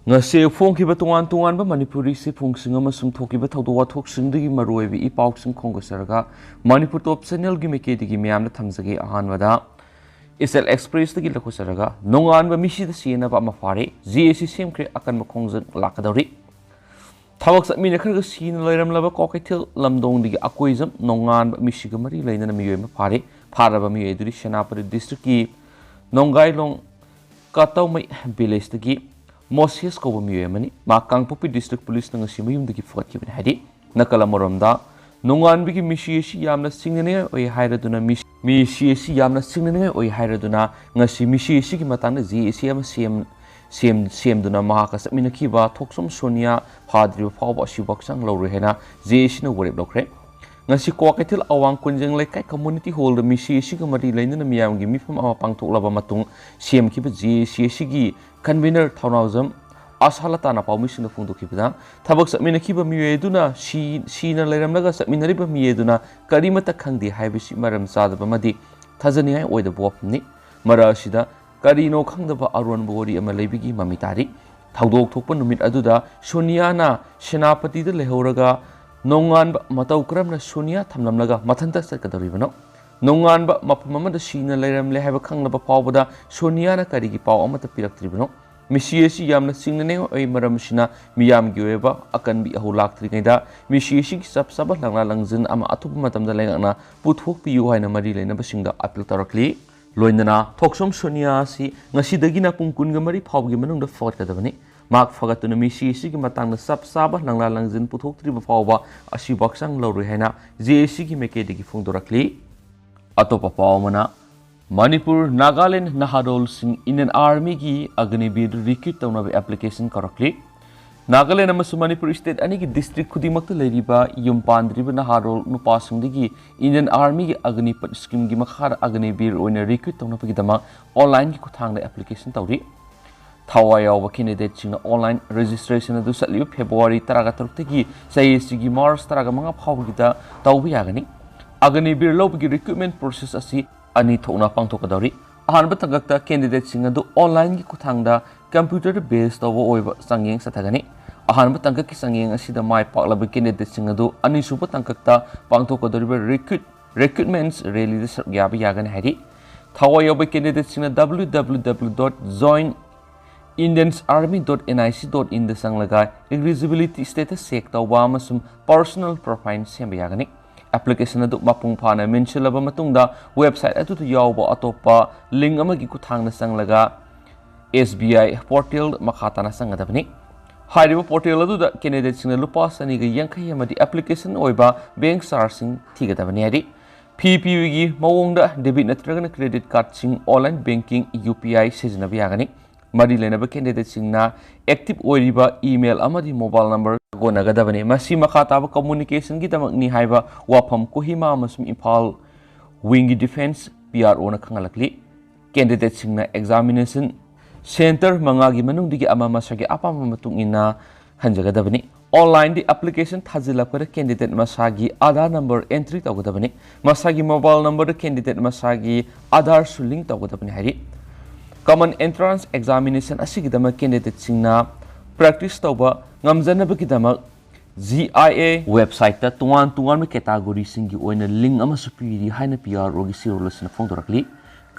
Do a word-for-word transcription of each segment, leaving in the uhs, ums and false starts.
ꯉꯁꯤ ꯐꯣꯡꯈꯤꯕ ꯇꯣꯉꯥꯟ ꯇꯣꯉꯥꯟꯕ ꯃꯅꯤꯄꯨꯔꯤ ꯆꯦꯐꯣꯡꯁꯤꯡ ꯑꯃꯁꯨꯡ ꯊꯣꯛꯈꯤꯕ ꯊꯧꯗꯣꯛ ꯋꯥꯊꯣꯛꯁꯤꯡꯗꯨꯒꯤ ꯃꯔꯨꯑꯣꯏꯕ ꯏ ꯄꯥꯎꯁꯤꯡ ꯈꯣꯝꯒꯠꯆꯔꯒ ꯃꯅꯤꯄꯨꯔ ꯇꯣꯞ ꯆꯦꯅꯦꯜꯒꯤ ꯃꯥꯏꯀꯩꯗꯒꯤ ꯃꯌꯥꯝꯗ ꯊꯝꯖꯒꯦ꯫ ꯑꯍꯥꯟꯕꯗ ꯏꯆꯦꯜ ꯑꯦꯛꯁꯄ꯭ꯔꯦꯁꯇꯒꯤ ꯂꯧꯈꯠꯆꯔꯒ ꯅꯣꯡꯉꯥꯟꯕ ꯃꯤꯁꯤꯗ ꯆꯦꯟꯅꯕ ꯑꯃ ꯐꯥꯔꯦ꯫ ꯖꯦ ꯑꯦ ꯁꯤ ꯁꯦꯝꯈ꯭ꯔꯦ, ꯑꯀꯟꯕ ꯈꯣꯡꯖꯪ ꯂꯥꯛꯀꯗꯧꯔꯤ꯫ ꯊꯕꯛ ꯆꯠꯃꯤꯟꯅꯈ꯭ꯔꯒ ꯁꯤꯅ ꯂꯩꯔꯝꯂꯕ ꯀ꯭ꯋꯥꯀꯩꯊꯦꯜ ꯂꯝꯗꯣꯡꯗꯒꯤ ꯑꯀꯣꯏꯖꯝ ꯅꯣꯡꯉꯥꯟꯕ ꯃꯤꯁꯤꯒ ꯃꯔꯤ ꯂꯩꯅꯅ ꯃꯤꯑꯣꯏ ꯑꯃ ꯐꯥꯔꯦ꯫ ꯐꯥꯔꯕ ꯃꯤꯑꯣꯏ ꯑꯗꯨꯗꯤ ꯁꯦꯅꯥꯄꯇꯤ ꯗꯤꯁꯇ꯭ꯔꯤꯛꯀꯤ ꯅꯣꯡꯒꯥꯏꯂꯣꯡ ꯀꯥꯇꯧꯃꯩ ꯚꯤꯂꯦꯖꯇꯒꯤ ꯃꯣꯁꯦꯁ ꯀꯧꯕ ꯃꯤꯑꯣꯏ ꯑꯃꯅꯤ꯫ ꯃꯥ ꯀꯥꯡꯄꯣꯛꯄꯤ ꯗꯤꯁꯇ꯭ꯔꯤꯛ ꯄꯨꯂꯤꯁꯅ ꯉꯁꯤ ꯃꯌꯨꯝꯗꯒꯤ ꯐꯨꯒꯠꯈꯤꯕꯅꯤ ꯍꯥꯏꯔꯤ꯫ ꯅꯥꯀꯜ ꯑꯃꯔꯣꯝꯗ, ꯅꯣꯡꯉꯥꯟꯕꯒꯤ ꯃꯤꯁꯤ ꯑꯁꯤ ꯌꯥꯝꯅ ꯆꯤꯡꯅꯅꯤꯡꯉꯥꯏ ꯑꯣꯏ ꯍꯥꯏꯔꯗꯨꯅ, ꯃꯤ-, ꯃꯤꯁꯤ ꯑꯁꯤ ꯌꯥꯝꯅ ꯆꯤꯡꯅꯅꯤꯡꯉꯥꯏ ꯑꯣꯏ ꯍꯥꯏꯔꯗꯨꯅ ꯉꯁꯤ ꯃꯤꯁꯤ ꯑꯁꯤꯒꯤ ꯃꯇꯥꯡꯗ ꯖꯦ ꯑꯦ ꯁꯤ ꯑꯃ ꯁꯦꯝ-, ꯁꯦꯝ-, ꯁꯦꯝꯗꯨꯅ ꯃꯍꯥꯛꯀ ꯆꯠꯃꯤꯟꯅꯈꯤꯕ ꯊꯣꯛꯆꯣꯝ ꯁꯣꯅꯤꯌꯥ ꯐꯥꯗ꯭ꯔꯤꯕ ꯐꯥꯎꯕ ꯑꯁꯤꯕꯨ ꯍꯛꯆꯥꯡ ꯂꯧꯔꯣꯏ ꯍꯥꯏꯅ ꯖꯦ ꯑꯦ ꯁꯤꯅ ꯋꯥꯔꯦꯞ ꯂꯧꯈ꯭ꯔꯦ꯫ ꯉꯁꯤ ꯀ꯭ꯋꯥꯀꯩꯊꯦꯜ ꯑꯋꯥꯡ ꯀꯣꯟꯖꯦꯡ ꯂꯩꯀꯥꯏ ꯀꯝꯃꯨꯅꯤꯇꯤ ꯍꯣꯜꯗ ꯃꯤꯁꯤ ꯑꯁꯤꯒ ꯃꯔꯤ ꯂꯩꯅꯅ ꯃꯤꯌꯥꯝꯒꯤ ꯃꯤꯐꯝ ꯑꯃ ꯄꯥꯡꯊꯣꯛꯂꯕ ꯃꯇꯨꯡ ꯁꯦꯝꯈꯤꯕ ꯖꯦ ꯑꯦ ꯁꯤ ꯑꯁꯤꯒꯤ ꯀꯟꯚꯤꯅꯔ ꯊꯧꯅꯥꯎꯖꯝ ꯑꯁꯥꯂꯇꯥꯅ ꯄꯥꯎꯃꯤꯁꯤꯡꯗ ꯐꯣꯡꯗꯣꯛꯈꯤꯕꯗ, ꯊꯕꯛ ꯆꯠꯃꯤꯟꯅꯈꯤꯕ ꯃꯤꯑꯣꯏ ꯑꯗꯨꯅ ꯁꯤ-, ꯁꯤꯅ ꯂꯩꯔꯝꯂꯒ ꯆꯠꯃꯤꯟꯅꯔꯤꯕ ꯃꯤꯑꯣꯏ ꯑꯗꯨꯅ ꯀꯔꯤꯃꯠꯇ ꯈꯪꯗꯦ ꯍꯥꯏꯕꯁꯤ ꯃꯔꯝ ꯆꯥꯗꯕ ꯑꯃꯗꯤ ꯊꯥꯖꯅꯤꯡꯉꯥꯏ ꯑꯣꯏꯗꯕ ꯋꯥꯐꯝꯅꯤ꯫ ꯃꯔꯛ ꯑꯁꯤꯗ ꯀꯔꯤꯅꯣ ꯈꯪꯗꯕ ꯑꯔꯣꯟꯕ ꯋꯥꯔꯤ ꯑꯃ ꯂꯩꯕꯒꯤ ꯃꯃꯤ ꯇꯥꯔꯤ꯫ ꯊꯧꯗꯣꯛ ꯊꯣꯛꯄ ꯅꯨꯃꯤꯠ ꯑꯗꯨꯗ ꯁꯣꯅꯤꯌꯥꯅ ꯁꯦꯅꯥꯄꯇꯤꯗ ꯂꯩꯍꯧꯔꯒ ꯅꯣꯡꯉꯥꯟꯕ ꯃꯇꯧ ꯀꯔꯝꯅ ꯁꯣꯅꯤꯌꯥ ꯊꯝꯂꯝꯂꯒ ꯃꯊꯟꯇ ꯆꯠꯀꯗꯧꯔꯤꯕꯅꯣ? ꯅꯣꯡꯉꯥꯟꯕ ꯃꯐꯝ ꯑꯃꯗ ꯁꯤꯅ ꯂꯩꯔꯝꯂꯦ ꯍꯥꯏꯕ ꯈꯪꯂꯕ ꯐꯥꯎꯕꯗ ꯁꯣꯅꯤꯌꯥꯅ ꯀꯔꯤꯒꯤ ꯄꯥꯎ ꯑꯃꯠꯇ ꯄꯤꯔꯛꯇ꯭ꯔꯤꯕꯅꯣ? ꯃꯤꯁꯤ ꯑꯁꯤ ꯌꯥꯝꯅ ꯆꯤꯡꯅꯅꯤꯡꯉꯥꯏ ꯑꯣꯏ, ꯃꯔꯝ ꯑꯁꯤꯅ ꯃꯤꯌꯥꯝꯒꯤ ꯑꯣꯏꯕ ꯑꯀꯟꯕꯤ ꯑꯍꯧ ꯂꯥꯛꯇ꯭ꯔꯤꯉꯩꯗ ꯃꯤꯁꯤ ꯑꯁꯤꯒꯤ ꯆꯞ ꯆꯥꯕ ꯂꯪꯂꯥ ꯂꯪꯖꯤꯟ ꯑꯃ ꯑꯊꯨꯕ ꯃꯇꯝꯗ ꯂꯩꯉꯥꯛꯅ ꯄꯨꯊꯣꯛꯄꯤꯌꯨ ꯍꯥꯏꯅ ꯃꯔꯤ ꯂꯩꯅꯕꯁꯤꯡꯗ ꯑꯄꯤꯜ ꯇꯧꯔꯛꯂꯤ꯫ ꯂꯣꯏꯅꯅ ꯊꯣꯛꯆꯣꯝ ꯁꯣꯅꯤꯌꯥ ꯑꯁꯤ ꯉꯁꯤꯗꯒꯤꯅ ꯄꯨꯡ ꯀꯨꯟꯒ ꯃꯔꯤ ꯐꯥꯎꯕꯒꯤ ꯃꯅꯨꯡꯗ ꯐꯒꯠꯀꯗꯕꯅꯤ꯫ ꯃꯍꯥꯛ ꯐꯒꯠꯇꯨꯅ ꯃꯤꯁꯤ ꯑꯁꯤꯒꯤ ꯃꯇꯥꯡꯗ ꯆꯞ ꯆꯥꯕ ꯂꯪꯂꯥ ꯂꯪꯖꯤꯟ ꯄꯨꯊꯣꯛꯇ꯭ꯔꯤꯕ ꯐꯥꯎꯕ ꯑꯁꯤꯕꯨ ꯍꯛꯆꯥꯡ ꯂꯧꯔꯣꯏ ꯍꯥꯏꯅ ꯖꯦ ꯑꯦ ꯁꯤꯒꯤ ꯃꯥꯏꯀꯩꯗꯒꯤ ꯐꯣꯡꯗꯣꯔꯛꯂꯤ꯫ ꯑꯇꯣꯞꯄ ꯄꯥꯎ ꯑꯃꯅ, ꯃꯅꯤꯄꯨꯔ ꯅꯥꯒꯥꯂꯦꯟ ꯅꯍꯥꯔꯣꯜꯁꯤꯡ ꯏꯟꯗꯤꯌꯟ ꯑꯥꯔꯃꯤꯒꯤ ꯑꯒꯅꯤꯕꯤꯔ ꯔꯤꯀ꯭ꯔꯨꯠ ꯇꯧꯅꯕ ꯑꯦꯄ꯭ꯂꯤꯀꯦꯁꯟ ꯀꯧꯔꯛꯂꯤ꯫ ꯅꯥꯒꯥꯂꯦꯟ ꯑꯃꯁꯨꯡ ꯃꯅꯤꯄꯨꯔ ꯁ꯭ꯇꯦꯠ ꯑꯅꯤꯒꯤ ꯗꯤꯁꯇ꯭ꯔꯤꯛ ꯈꯨꯗꯤꯡꯃꯛꯇ ꯂꯩꯔꯤꯕ ꯌꯨꯝ ꯄꯥꯟꯗ꯭ꯔꯤꯕ ꯅꯍꯥꯔꯣꯜ ꯅꯨꯄꯥꯁꯤꯡꯗꯒꯤ ꯏꯟꯗꯤꯌꯟ ꯑꯥꯔꯃꯤꯒꯤ ꯑꯒꯅꯤꯄꯠ ꯁ꯭ꯀꯤꯝꯒꯤ ꯃꯈꯥꯗ ꯑꯒꯅꯤꯕꯤꯔ ꯑꯣꯏꯅ ꯔꯤꯀ꯭ꯔꯨꯠ ꯇꯧꯅꯕꯒꯤꯗꯃꯛ ꯑꯣꯟꯂꯥꯏꯟꯒꯤ ꯈꯨꯠꯊꯥꯡꯗ ꯑꯦꯄ꯭ꯂꯤꯀꯦꯁꯟ ꯇꯧꯔꯤ꯫ ꯊꯋꯥꯏ ꯌꯥꯎꯕ ꯀꯦꯟꯗꯤꯗꯦꯠꯁꯤꯡꯅ ꯑꯣꯟꯂꯥꯏꯟ ꯔꯦꯖꯤꯁꯇ꯭ꯔꯦꯁꯟ ꯑꯗꯨ ꯆꯠꯂꯤꯕ ꯐꯦꯕ꯭ꯔꯨꯋꯥꯔꯤ ꯇꯔꯥꯒ ꯇꯔꯨꯛꯇꯒꯤ ꯆꯍꯤ ꯑꯁꯤꯒꯤ ꯃꯥꯔꯆ ꯇꯔꯥꯒ ꯃꯉꯥ ꯐꯥꯎꯕꯒꯤꯗ ꯇꯧꯕ ꯌꯥꯒꯅꯤ꯫ ꯑꯒꯅꯤꯕꯤꯔ ꯂꯧꯕꯒꯤ ꯔꯤꯀ꯭ꯔꯨꯠꯃꯦꯟ ꯄ꯭ꯔꯣꯁꯦꯁ ꯑꯁꯤ ꯑꯅꯤ ꯊꯣꯛꯅ ꯄꯥꯡꯊꯣꯛꯀꯗꯧꯔꯤ꯫ ꯑꯍꯥꯟꯕ ꯇꯥꯡꯀꯛꯇ ꯀꯦꯟꯗꯤꯗꯦꯠꯁꯤꯡ ꯑꯗꯨ ꯑꯣꯟꯂꯥꯏꯟꯒꯤ ꯈꯨꯠꯊꯥꯡꯗ ꯀꯝꯄ꯭ꯌꯨꯇꯔꯗ ꯕꯦꯁ ꯇꯧꯕ ꯑꯣꯏꯕ ꯆꯥꯡꯌꯦꯡ ꯆꯠꯊꯒꯅꯤ꯫ ꯑꯍꯥꯟꯕ ꯇꯥꯡꯀꯛꯀꯤ ꯆꯥꯡꯌꯦꯡ ꯑꯁꯤꯗ ꯃꯥꯏ ꯄꯥꯛꯂꯕ ꯀꯦꯟꯗꯤꯗꯦꯠꯁꯤꯡ ꯑꯗꯨ ꯑꯅꯤꯁꯨꯕ ꯇꯥꯡꯀꯛꯇ ꯄꯥꯡꯊꯣꯛꯀꯗꯧꯔꯤꯕ ꯔꯤꯀ꯭ꯔꯨꯠ ꯔꯤꯀ꯭ꯔꯨꯠꯃꯦꯟꯠ ꯔꯦꯂꯤꯗ ꯁꯔꯨꯛ ꯌꯥꯕ ꯌꯥꯒꯅꯤ ꯍꯥꯏꯔꯤ꯫ ꯊꯋꯥꯏ ꯌꯥꯎꯕ ꯀꯦꯟꯗꯤꯗꯦꯠꯁꯤꯡꯅ W W W dot join Indians Army dot N I C dot in ꯗ ꯆꯪꯂꯒ ꯏꯂꯤꯖꯤꯕꯤꯂꯤꯇꯤ ꯁ꯭ꯇꯦꯇꯁ ꯆꯦꯛ ꯇꯧꯕ ꯑꯃꯁꯨꯡ ꯄꯔꯁꯣꯅꯦꯜ ꯄ꯭ꯔꯣꯐꯥꯏꯜ ꯁꯦꯝꯕ ꯌꯥꯒꯅꯤ꯫ ꯑꯦꯄ꯭ꯂꯤꯀꯦꯁꯟ ꯑꯗꯨ ꯃꯄꯨꯡ ꯐꯥꯅ ꯃꯦꯟꯁꯤꯜꯂꯕ ꯃꯇꯨꯡꯗ, ꯋꯦꯕꯁꯥꯏꯠ ꯑꯗꯨꯗ ꯌꯥꯎꯕ ꯑꯇꯣꯞꯄ ꯂꯤꯡꯛ ꯑꯃꯒꯤ ꯈꯨꯠꯊꯥꯡꯗ ꯆꯪꯂꯒ S B I ꯄꯣꯔꯇꯦꯜ ꯃꯈꯥ ꯇꯥꯅ ꯆꯪꯒꯗꯕꯅꯤ꯫ ꯍꯥꯏꯔꯤꯕ ꯄꯣꯔꯇꯦꯜ ꯑꯗꯨꯗ ꯀꯦꯟꯗꯤꯗꯦꯠꯁꯤꯡꯅ ꯂꯨꯄꯥ ꯆꯅꯤꯒ ꯌꯥꯡꯈꯩ ꯑꯃꯗꯤ ꯑꯦꯄ꯭ꯂꯤꯀꯦꯁꯟ ꯑꯣꯏꯕ ꯕꯦꯡꯛ ꯆꯥꯔꯖꯁꯤꯡ ꯊꯤꯒꯗꯕꯅꯤ ꯍꯥꯏꯔꯤ꯫ ꯐꯤ ꯄꯤꯕꯒꯤ ꯃꯑꯣꯡꯗ ꯗꯦꯕꯤꯠ ꯅꯠꯇ꯭ꯔꯒꯅ ꯀ꯭ꯔꯦꯗꯤꯠ ꯀꯥꯔꯗꯁꯤꯡ, online banking, U P I ꯁꯤꯖꯤꯟꯅꯕ ꯌꯥꯒꯅꯤ꯫ ꯃꯔꯤ ꯂꯩꯅꯕ ꯀꯦꯟꯗꯤꯗꯦꯠꯁꯤꯡꯅ ꯑꯦꯛꯇꯤꯚ ꯑꯣꯏꯔꯤꯕ ꯏꯃꯦꯜ ꯑꯃꯗꯤ ꯃꯣꯕꯥꯏꯜ ꯅꯝꯕꯔ ꯁꯥꯒꯣꯟꯅꯒꯗꯕꯅꯤ꯫ ꯃꯁꯤ ꯃꯈꯥ ꯇꯥꯕ ꯀꯝꯃꯨꯅꯤꯀꯦꯁꯟꯒꯤꯗꯃꯛꯅꯤ ꯍꯥꯏꯕ ꯋꯥꯐꯝ ꯀꯣꯍꯤꯃꯥ ꯑꯃꯁꯨꯡ ꯏꯝꯐꯥꯜ ꯋꯤꯡꯒꯤ ꯗꯤꯐꯦꯟꯁ P R Oꯅ ꯈꯪꯍꯜꯂꯛꯂꯤ꯫ ꯀꯦꯟꯗꯤꯗꯦꯠꯁꯤꯡꯅ ꯑꯦꯛꯖꯥꯃꯤꯅꯦꯁꯟ ꯁꯦꯟꯇꯔ ꯃꯉꯥꯒꯤ ꯃꯅꯨꯡꯗꯒꯤ ꯑꯃ ꯃꯁꯥꯒꯤ ꯑꯄꯥꯝꯕ ꯃꯇꯨꯡ ꯏꯟꯅ ꯍꯟꯖꯒꯗꯕꯅꯤ꯫ ꯑꯣꯟꯂꯥꯏꯟꯗ ꯑꯦꯄ꯭ꯂꯤꯀꯦꯁꯟ ꯊꯥꯖꯤꯜꯂꯛꯄꯗ ꯀꯦꯟꯗꯤꯗꯦꯠ ꯃꯁꯥꯒꯤ ꯑꯥꯙꯥꯔ ꯅꯝꯕꯔ ꯑꯦꯟꯇ꯭ꯔꯤ ꯇꯧꯒꯗꯕꯅꯤ꯫ ꯃꯁꯥꯒꯤ ꯃꯣꯕꯥꯏꯜ ꯅꯝꯕꯔꯗ ꯀꯦꯟꯗꯤꯗꯦꯠ ꯃꯁꯥꯒꯤ ꯑꯥꯙꯥꯔꯁꯨ ꯂꯤꯡꯛ ꯇꯧꯒꯗꯕꯅꯤ ꯍꯥꯏꯔꯤ꯫ ꯀꯃꯟ ꯑꯦꯟꯇ꯭ꯔꯥꯟꯁ ꯑꯦꯛꯖꯥꯃꯤꯅꯦꯁꯟ ꯑꯁꯤꯒꯤꯗꯃꯛ ꯀꯦꯟꯗꯤꯗꯦꯠꯁꯤꯡꯅ ꯄ꯭ꯔꯦꯛꯇꯤꯁ ꯇꯧꯕ ꯉꯝꯖꯅꯕꯒꯤꯗꯃꯛ G I A ꯋꯦꯕꯁꯥꯏꯠꯇ ꯇꯣꯉꯥꯟ ꯇꯣꯉꯥꯟꯕ ꯀꯦꯇꯥꯒꯣꯔꯤꯁꯤꯡꯒꯤ ꯑꯣꯏꯅ ꯂꯤꯡꯛ ꯑꯃꯁꯨ ꯄꯤꯔꯤ ꯍꯥꯏꯅ P R Oꯒꯤ ꯁꯤꯔꯣꯜ ꯑꯁꯤꯅ ꯐꯣꯡꯗꯣꯔꯛꯂꯤ꯫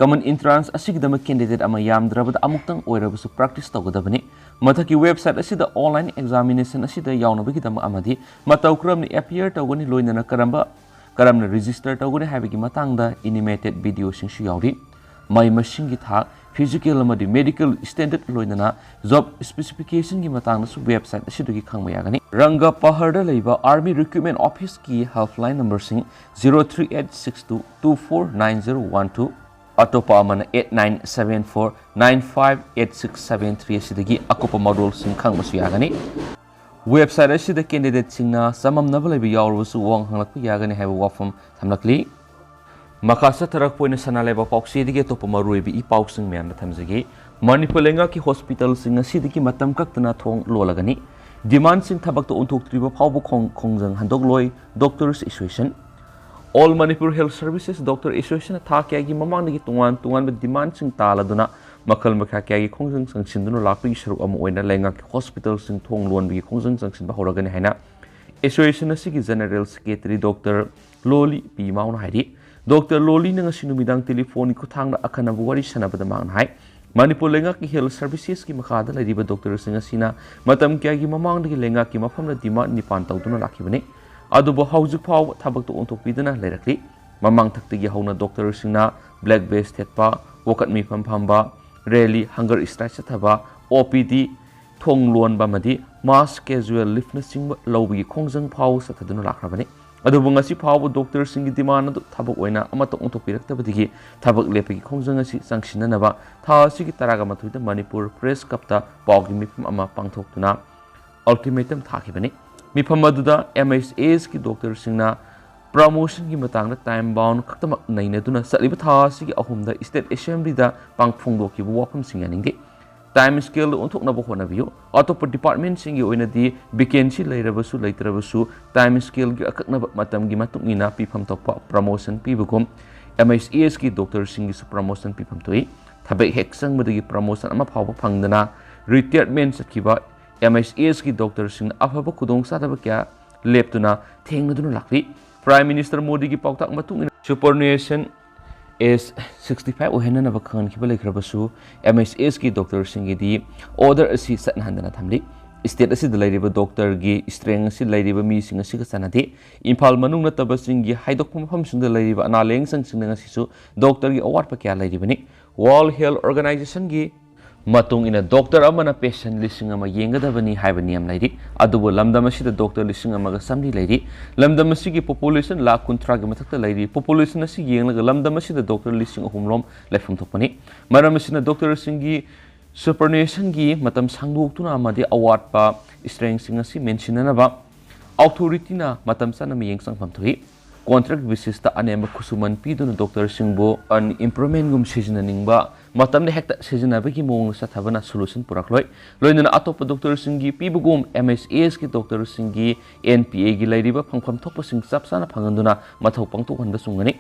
ꯀꯃꯟ ꯑꯦꯟꯇ꯭ꯔꯥꯟꯁ ꯑꯁꯤꯒꯤꯗꯃꯛ ꯀꯦꯟꯗꯤꯗꯦꯠ ꯑꯃ ꯌꯥꯝꯗ꯭ꯔꯕꯗ ꯑꯃꯨꯛꯇꯪ ꯑꯣꯏꯔꯕꯁꯨ ꯄ꯭ꯔꯦꯛꯇꯤꯁ ꯇꯧꯒꯗꯕꯅꯤ꯫ ꯃꯊꯛꯀꯤ ꯋꯦꯕꯁꯥꯏꯠ ꯑꯁꯤꯗ ꯑꯣꯟꯂꯥꯏꯟ ꯑꯦꯛꯖꯥꯃꯤꯅꯦꯁꯟ ꯑꯁꯤꯗ ꯌꯥꯎꯅꯕꯒꯤꯗꯃꯛ ꯑꯃꯗꯤ ꯃꯇꯧ ꯀꯔꯝꯅ ꯑꯦꯄꯤꯌꯔ ꯇꯧꯒꯅꯤ, ꯂꯣꯏꯅꯅ ꯀꯔꯝꯕ, ꯀꯔꯝꯅ ꯔꯦꯖꯤꯁꯇꯔ ꯇꯧꯒꯅꯤ ꯍꯥꯏꯕꯒꯤ ꯃꯇꯥꯡꯗ ꯑꯦꯅꯤꯃꯦꯇꯦꯗ ꯚꯤꯗꯤꯑꯣꯁꯤꯡꯁꯨ ꯌꯥꯎꯔꯤ꯫ ꯃꯍꯩ ꯃꯁꯤꯡꯒꯤ ꯊꯥꯛ, ꯐꯤꯖꯤꯀꯦꯜ ꯑꯃꯗꯤ ꯃꯦꯗꯤꯀꯦꯜ ꯁ꯭ꯇꯦꯟꯗꯔꯗ, ꯂꯣꯏꯅꯅ ꯖꯣꯕ ꯁ꯭ꯄꯦꯁꯤꯐꯤꯀꯦꯁꯟꯒꯤ ꯃꯇꯥꯡꯗꯁꯨ ꯋꯦꯕꯁꯥꯏꯠ ꯑꯁꯤꯗꯒꯤ ꯈꯪꯕ ꯌꯥꯒꯅꯤ꯫ ꯔꯪꯒ ꯄꯍꯔꯗ ꯂꯩꯕ ꯑꯥꯔꯃꯤ ꯔꯤꯀ꯭ꯔꯨꯠꯃꯦꯟ ꯑꯣꯐꯤꯁꯀꯤ helpline ꯅꯝꯕꯔꯁꯤꯡ zero three eight six two two four nine zero one two, ꯑꯇꯣꯞꯄ ꯑꯃꯅ eight nine seven four nine five eight six seven three ꯑꯁꯤꯗꯒꯤ ꯑꯀꯨꯞꯄ ꯃꯔꯣꯜꯁꯤꯡ ꯈꯪꯕꯁꯨ ꯌꯥꯒꯅꯤ꯫ ꯋꯦꯕꯁꯥꯏꯠ ꯑꯁꯤꯗ ꯀꯦꯟꯗꯤꯗꯦꯠꯁꯤꯡꯅ ꯆꯃꯝꯅꯕ ꯂꯩꯕ ꯌꯥꯎꯔꯕꯁꯨ ꯋꯥꯍꯪ ꯍꯪꯂꯛꯄ ꯌꯥꯒꯅꯤ ꯍꯥꯏꯕ ꯋꯥꯐꯝ ꯊꯝꯂꯛꯂꯤ꯫ ꯃꯈꯥ ꯆꯠꯊꯔꯛꯄ ꯑꯣꯏꯅ ꯁꯅꯥ ꯂꯩꯕꯥꯛ ꯄꯥꯎꯆꯦꯗꯒꯤ ꯑꯇꯣꯞꯄ ꯃꯔꯨꯑꯣꯏꯕ ꯏ ꯄꯥꯎꯁꯤꯡ ꯃꯌꯥꯝꯗ ꯊꯝꯖꯒꯦ꯫ ꯃꯅꯤꯄꯨꯔ ꯂꯩꯉꯥꯛꯀꯤ ꯍꯣꯁꯄꯤꯇꯥꯜꯁꯤꯡ ꯉꯁꯤꯗꯒꯤ ꯃꯇꯝ ꯀꯛꯇꯅ ꯊꯣꯡ ꯂꯣꯜꯂꯒꯅꯤ꯫ ꯗꯤꯃꯥꯟꯁꯤꯡ ꯊꯕꯛꯇ ꯑꯣꯟꯊꯣꯛꯇ꯭ꯔꯤꯕ ꯐꯥꯎꯕ ꯈꯣꯡ-, ꯈꯣꯡꯖꯪ ꯍꯟꯗꯣꯛꯂꯣꯏ, Doctors Association꯫ All Manipur Health Services Doctor Associationꯅ ꯊꯥ ꯀꯌꯥꯒꯤ ꯃꯃꯥꯡꯗꯒꯤ ꯇꯣꯉꯥꯟ ꯇꯣꯉꯥꯟꯕ ꯗꯤꯃꯥꯟꯁꯤꯡ ꯇꯥꯜꯂꯗꯨꯅ ꯃꯈꯜ ꯃꯈꯥ ꯀꯌꯥꯒꯤ ꯈꯣꯡꯖꯪ ꯆꯪꯁꯤꯟꯗꯨꯅ ꯂꯥꯛꯄꯒꯤ ꯁꯔꯨꯛ ꯑꯃ ꯑꯣꯏꯅ ꯂꯩꯉꯥꯛꯀꯤ ꯍꯣꯁꯄꯤꯇꯥꯜꯁꯤꯡ ꯊꯣꯡ ꯂꯣꯟꯕꯒꯤ ꯈꯣꯡꯖꯪ ꯆꯪꯁꯤꯟꯕ ꯍꯧꯔꯒꯅꯤ ꯍꯥꯏꯅ ꯑꯦꯁꯣꯁꯤꯌꯦꯁꯟ ꯑꯁꯤꯒꯤ ꯖꯦꯅꯔꯦꯜ ꯁꯦꯀ꯭ꯔꯦꯇꯔꯤ ꯗꯣꯛꯇꯔ ꯂꯣꯂꯤ ꯄꯤ ꯃꯥꯎꯅ ꯍꯥꯏꯔꯤ꯫ ꯗꯣꯛꯇꯔ ꯂꯣꯂꯤꯅ ꯉꯁꯤ ꯅꯨꯃꯤꯗꯥꯡ ꯇꯦꯂꯤꯐꯣꯟꯒꯤ ꯈꯨꯠꯊꯥꯡꯗ ꯑꯈꯟꯅꯕ ꯋꯥꯔꯤ ꯁꯥꯟꯅꯕꯗ ꯃꯍꯥꯛꯅ ꯍꯥꯏ, ꯃꯅꯤꯄꯨꯔ ꯂꯩꯉꯥꯛꯀꯤ ꯍꯦꯜꯊ ꯁꯔꯚꯤꯁꯦꯁꯀꯤ ꯃꯈꯥꯗ ꯂꯩꯔꯤꯕ ꯗꯣꯛꯇꯔꯁꯤꯡ ꯑꯁꯤꯅ ꯃꯇꯝ ꯀꯌꯥꯒꯤ ꯃꯃꯥꯡꯗꯒꯤ ꯂꯩꯉꯥꯛꯀꯤ ꯃꯐꯝꯗ ꯗꯤꯃꯥꯟ ꯅꯤꯄꯥꯟ ꯇꯧꯗꯨꯅ ꯂꯥꯛꯈꯤꯕꯅꯤ꯫ ꯑꯗꯨꯕꯨ ꯍꯧꯖꯤꯛ ꯐꯥꯎꯕ ꯊꯕꯛꯇ ꯑꯣꯟꯊꯣꯛꯄꯤꯗꯅ ꯂꯩꯔꯛꯂꯤ꯫ ꯃꯃꯥꯡꯊꯛꯇꯒꯤ ꯍꯧꯅ ꯗꯣꯛꯇꯔꯁꯤꯡꯅ ꯕ꯭ꯂꯦꯛ ꯕꯦꯖ ꯊꯦꯠꯄ, ꯋꯥꯀꯠ ꯃꯤꯐꯝ ꯐꯝꯕ, ꯔꯦꯂꯤ, ꯍꯪꯒꯔ ꯁ꯭ꯇ꯭ꯔꯥꯏꯛ ꯆꯠꯊꯕ, ꯑꯣ ꯄꯤ ꯗꯤ ꯊꯣꯡ ꯂꯣꯟꯕ ꯑꯃꯗꯤ ꯃꯥꯁ ꯀꯦꯖꯨꯑꯦꯜ ꯂꯤꯐꯅꯆꯤꯡꯕ ꯂꯧꯕꯒꯤ ꯈꯣꯡꯖꯪ ꯐꯥꯎꯕ ꯆꯠꯊꯗꯨꯅ ꯂꯥꯛꯈ꯭ꯔꯕꯅꯤ꯫ ꯑꯗꯨꯕꯨ ꯉꯁꯤ ꯐꯥꯎꯕ ꯗꯣꯛꯇꯔꯁꯤꯡꯒꯤ ꯗꯤꯃꯥꯟ ꯑꯗꯨ ꯊꯕꯛ ꯑꯣꯏꯅ ꯑꯃꯠꯇ ꯑꯣꯟꯊꯣꯛꯄꯤꯔꯛꯇꯕꯗꯒꯤ ꯊꯕꯛ ꯂꯦꯞꯄꯒꯤ ꯈꯣꯡꯖꯪ ꯑꯁꯤ ꯆꯪꯁꯤꯟꯅꯅꯕ ꯊꯥ ꯑꯁꯤꯒꯤ ꯇꯔꯥꯒ ꯃꯥꯊꯣꯏꯗ ꯃꯅꯤꯄꯨꯔ ꯄ꯭ꯔꯦꯁ ꯀ꯭ꯂꯕꯇ ꯄꯥꯎꯒꯤ ꯃꯤꯐꯝ ꯑꯃ ꯄꯥꯡꯊꯣꯛꯇꯨꯅ ꯑꯜꯇꯤꯃꯦꯇꯝ ꯊꯥꯈꯤꯕꯅꯤ꯫ ꯃꯤꯐꯝ ꯑꯗꯨꯗ ꯑꯦꯝ ꯑꯩꯆ ꯑꯦꯁꯀꯤ ꯗꯣꯛꯇꯔꯁꯤꯡꯅ ꯄ꯭ꯔꯃꯣꯁꯟꯒꯤ ꯃꯇꯥꯡꯗ ꯇꯥꯏꯝ ꯕꯥꯎꯟ ꯈꯛꯇꯃꯛ ꯅꯩꯅꯗꯨꯅ ꯆꯠꯂꯤꯕ ꯊꯥ ꯑꯁꯤꯒꯤ ꯑꯍꯨꯝꯗ ꯁ꯭ꯇꯦꯠ ꯑꯦꯁꯦꯝꯕ꯭ꯂꯤꯗ ꯄꯥꯡ-, ꯐꯣꯡꯗꯣꯛꯈꯤꯕ ꯋꯥꯐꯝꯁꯤꯡ ꯌꯥꯅꯤꯡꯗꯦ꯫ ꯇꯥꯏꯝ ꯁ꯭ꯀꯦꯜꯗ ꯑꯣꯟꯊꯣꯛꯅꯕ ꯍꯣꯠꯅꯕꯤꯌꯨ꯫ ꯑꯇꯣꯞꯄ ꯗꯤꯄꯥꯔꯠꯃꯦꯟꯁꯤꯡꯒꯤ ꯑꯣꯏꯅꯗꯤ ꯚꯦꯀꯦꯟꯁꯤ ꯂꯩꯔꯕꯁꯨ ꯂꯩꯇ꯭ꯔꯕꯁꯨ ꯇꯥꯏꯝ ꯁ꯭ꯀꯦꯜꯒꯤ ꯑꯀꯛꯅꯕ ꯃꯇꯝꯒꯤ ꯃꯇꯨꯡ ꯏꯟꯅ ꯄꯤꯐꯝ ꯊꯣꯛꯄ ꯄ꯭ꯔꯃꯣꯁꯟ ꯄꯤꯕꯒꯨꯝ ꯑꯦꯝ ꯑꯩꯆ ꯑꯦꯁꯀꯤ ꯗꯣꯛꯇꯔꯁꯤꯡꯒꯤꯁꯨ ꯄ꯭ꯔꯃꯣꯁꯟ ꯄꯤꯐꯝ ꯊꯣꯛꯏ꯫ ꯊꯕꯛ ꯍꯦꯛ ꯆꯪꯕꯗꯒꯤ ꯄ꯭ꯔꯃꯣꯁꯟ ꯑꯃ ꯐꯥꯎꯕ ꯐꯪꯗꯅ ꯔꯤꯇꯥꯌꯔꯃꯦꯟ ꯆꯠꯈꯤꯕ ꯑꯦꯝ ꯑꯩꯆ ꯑꯦꯁꯀꯤ ꯗꯣꯛꯇꯔꯁꯤꯡꯅ ꯑꯐꯕ ꯈꯨꯗꯣꯡꯆꯥꯗꯕ ꯀꯌꯥ ꯂꯦꯞꯇꯨꯅ ꯊꯦꯡꯅꯗꯨꯅ ꯂꯥꯛꯂꯤ꯫ ꯄ꯭ꯔꯥꯏꯝ ꯃꯤꯅꯤꯁꯇꯔ ꯃꯣꯗꯤꯒꯤ ꯄꯥꯎꯇꯥꯛ ꯃꯇꯨꯡ ꯏꯟꯅ ꯁꯨꯄꯔꯅꯨꯑꯦꯁꯟ ꯑꯦꯖ ꯁꯤꯛꯁꯇꯤ ꯐꯥꯏꯚ ꯑꯣꯏꯍꯟꯅꯅꯕ ꯈꯪꯍꯟꯈꯤꯕ ꯂꯩꯈ꯭ꯔꯕꯁꯨ, ꯑꯦꯝ ꯑꯩꯆ ꯑꯦꯁꯀꯤ ꯗꯣꯛꯇꯔꯁꯤꯡꯒꯤꯗꯤ ꯑꯣꯔꯗꯔ ꯑꯁꯤ ꯆꯠꯅꯍꯟꯗꯅ ꯊꯝꯂꯤ꯫ ꯁ꯭ꯇꯦꯠ ꯑꯁꯤꯗ ꯂꯩꯔꯤꯕ ꯗꯣꯛꯇꯔꯒꯤ ꯁ꯭ꯇ꯭ꯔꯦꯡ ꯑꯁꯤ ꯂꯩꯔꯤꯕ ꯃꯤꯁꯤꯡ ꯑꯁꯤꯒ ꯆꯥꯟꯅꯗꯦ꯫ ꯏꯝꯐꯥꯜ ꯃꯅꯨꯡ ꯅꯠꯇꯕꯁꯤꯡꯒꯤ ꯍꯥꯏꯗꯣꯛꯄ ꯃꯐꯝꯁꯤꯡꯗ ꯂꯩꯔꯤꯕ ꯑꯅꯥ ꯂꯥꯌꯦꯡ ꯁꯪꯁꯤꯡꯗ ꯉꯁꯤꯁꯨ ꯗꯣꯛꯇꯔꯒꯤ ꯑꯋꯥꯠꯄ ꯀꯌꯥ ꯂꯩꯔꯤꯕꯅꯤ꯫ ꯋꯥꯔꯜꯗ ꯍꯦꯜꯊ ꯑꯣꯔꯒꯅꯥꯏꯖꯦꯁꯟꯒꯤ ꯃꯇꯨꯡ ꯏꯟꯅ ꯗꯣꯛꯇꯔ ꯑꯃꯅ ꯄꯦꯁꯦꯟꯠ ꯂꯤꯁꯤꯡ ꯑꯃ ꯌꯦꯡꯒꯗꯕꯅꯤ ꯍꯥꯏꯕ ꯅꯤꯌꯝ ꯂꯩꯔꯤ꯫ ꯑꯗꯨꯕꯨ ꯂꯝꯗꯝ ꯑꯁꯤꯗ ꯗꯣꯛꯇꯔ ꯂꯤꯁꯤꯡ ꯑꯃꯒ ꯆꯥꯃꯔꯤ ꯂꯩꯔꯤ꯫ ꯂꯝꯗꯝ ꯑꯁꯤꯒꯤ ꯄꯣꯄꯨꯂꯦꯁꯟ ꯂꯥꯈ ꯀꯨꯟꯊ꯭ꯔꯥꯒꯤ ꯃꯊꯛꯇ ꯂꯩꯔꯤ꯫ ꯄꯣꯄꯨꯂꯦꯁꯟ ꯑꯁꯤ ꯌꯦꯡꯂꯒ ꯂꯝꯗꯝ ꯑꯁꯤꯗ ꯗꯣꯛꯇꯔ ꯂꯤꯁꯤꯡ ꯑꯍꯨꯝ ꯔꯣꯝ ꯂꯩꯐꯝ ꯊꯣꯛꯄꯅꯤ꯫ ꯃꯔꯝ ꯑꯁꯤꯅ ꯗꯣꯛꯇꯔꯁꯤꯡꯒꯤ ꯁꯨꯄꯔꯅꯨꯑꯦꯁꯟꯒꯤ ꯃꯇꯝ ꯁꯥꯡꯗꯣꯛꯇꯨꯅ ꯑꯃꯗꯤ ꯑꯋꯥꯠꯄ ꯁ꯭ꯇ꯭ꯔꯦꯡꯁꯤꯡ ꯑꯁꯤ ꯃꯦꯟꯁꯤꯟꯅꯅꯕ ꯑꯣꯊꯣꯔꯤꯇꯤꯅ ꯃꯇꯝ ꯆꯥꯅ ꯃꯤꯠꯌꯦꯡ ꯆꯪꯐꯝ ꯊꯣꯛꯏ꯫ ꯀꯣꯟꯇ꯭ꯔꯦꯛ ꯕꯦꯁꯤꯁꯇ ꯑꯅꯦꯝꯕ ꯈꯨꯠꯁꯨꯃꯟ ꯄꯤꯗꯨꯅ ꯗꯣꯛꯇꯔꯁꯤꯡꯕꯨ ꯑꯟꯏꯝꯄ꯭ꯂꯣꯏꯃꯦꯟꯒꯨꯝ ꯁꯤꯖꯤꯟꯅꯅꯤꯡꯕ, ꯃꯇꯝꯗ ꯍꯦꯛꯇ ꯁꯤꯖꯤꯟꯅꯕꯒꯤ ꯃꯑꯣꯡꯗ ꯆꯠꯊꯕꯅ ꯁꯣꯂꯨꯁꯟ ꯄꯨꯔꯛꯂꯣꯏ꯫ ꯂꯣꯏꯅꯅ ꯑꯇꯣꯞꯄ ꯗꯣꯛꯇꯔꯁꯤꯡꯒꯤ ꯄꯤꯕꯒꯨꯝ ꯑꯦꯝ ꯑꯩꯆ ꯑꯦꯁꯀꯤ ꯗꯣꯛꯇꯔꯁꯤꯡꯒꯤ ꯑꯦꯟ ꯄꯤ ꯑꯦꯒꯤ ꯂꯩꯔꯤꯕ ꯐꯪꯐꯝ ꯊꯣꯛꯄꯁꯤꯡ ꯆꯞ ꯆꯥꯅ ꯐꯪꯍꯟꯗꯨꯅ ꯃꯊꯧ ꯄꯥꯡꯊꯣꯛꯍꯟꯕ ꯆꯨꯝꯒꯅꯤ꯫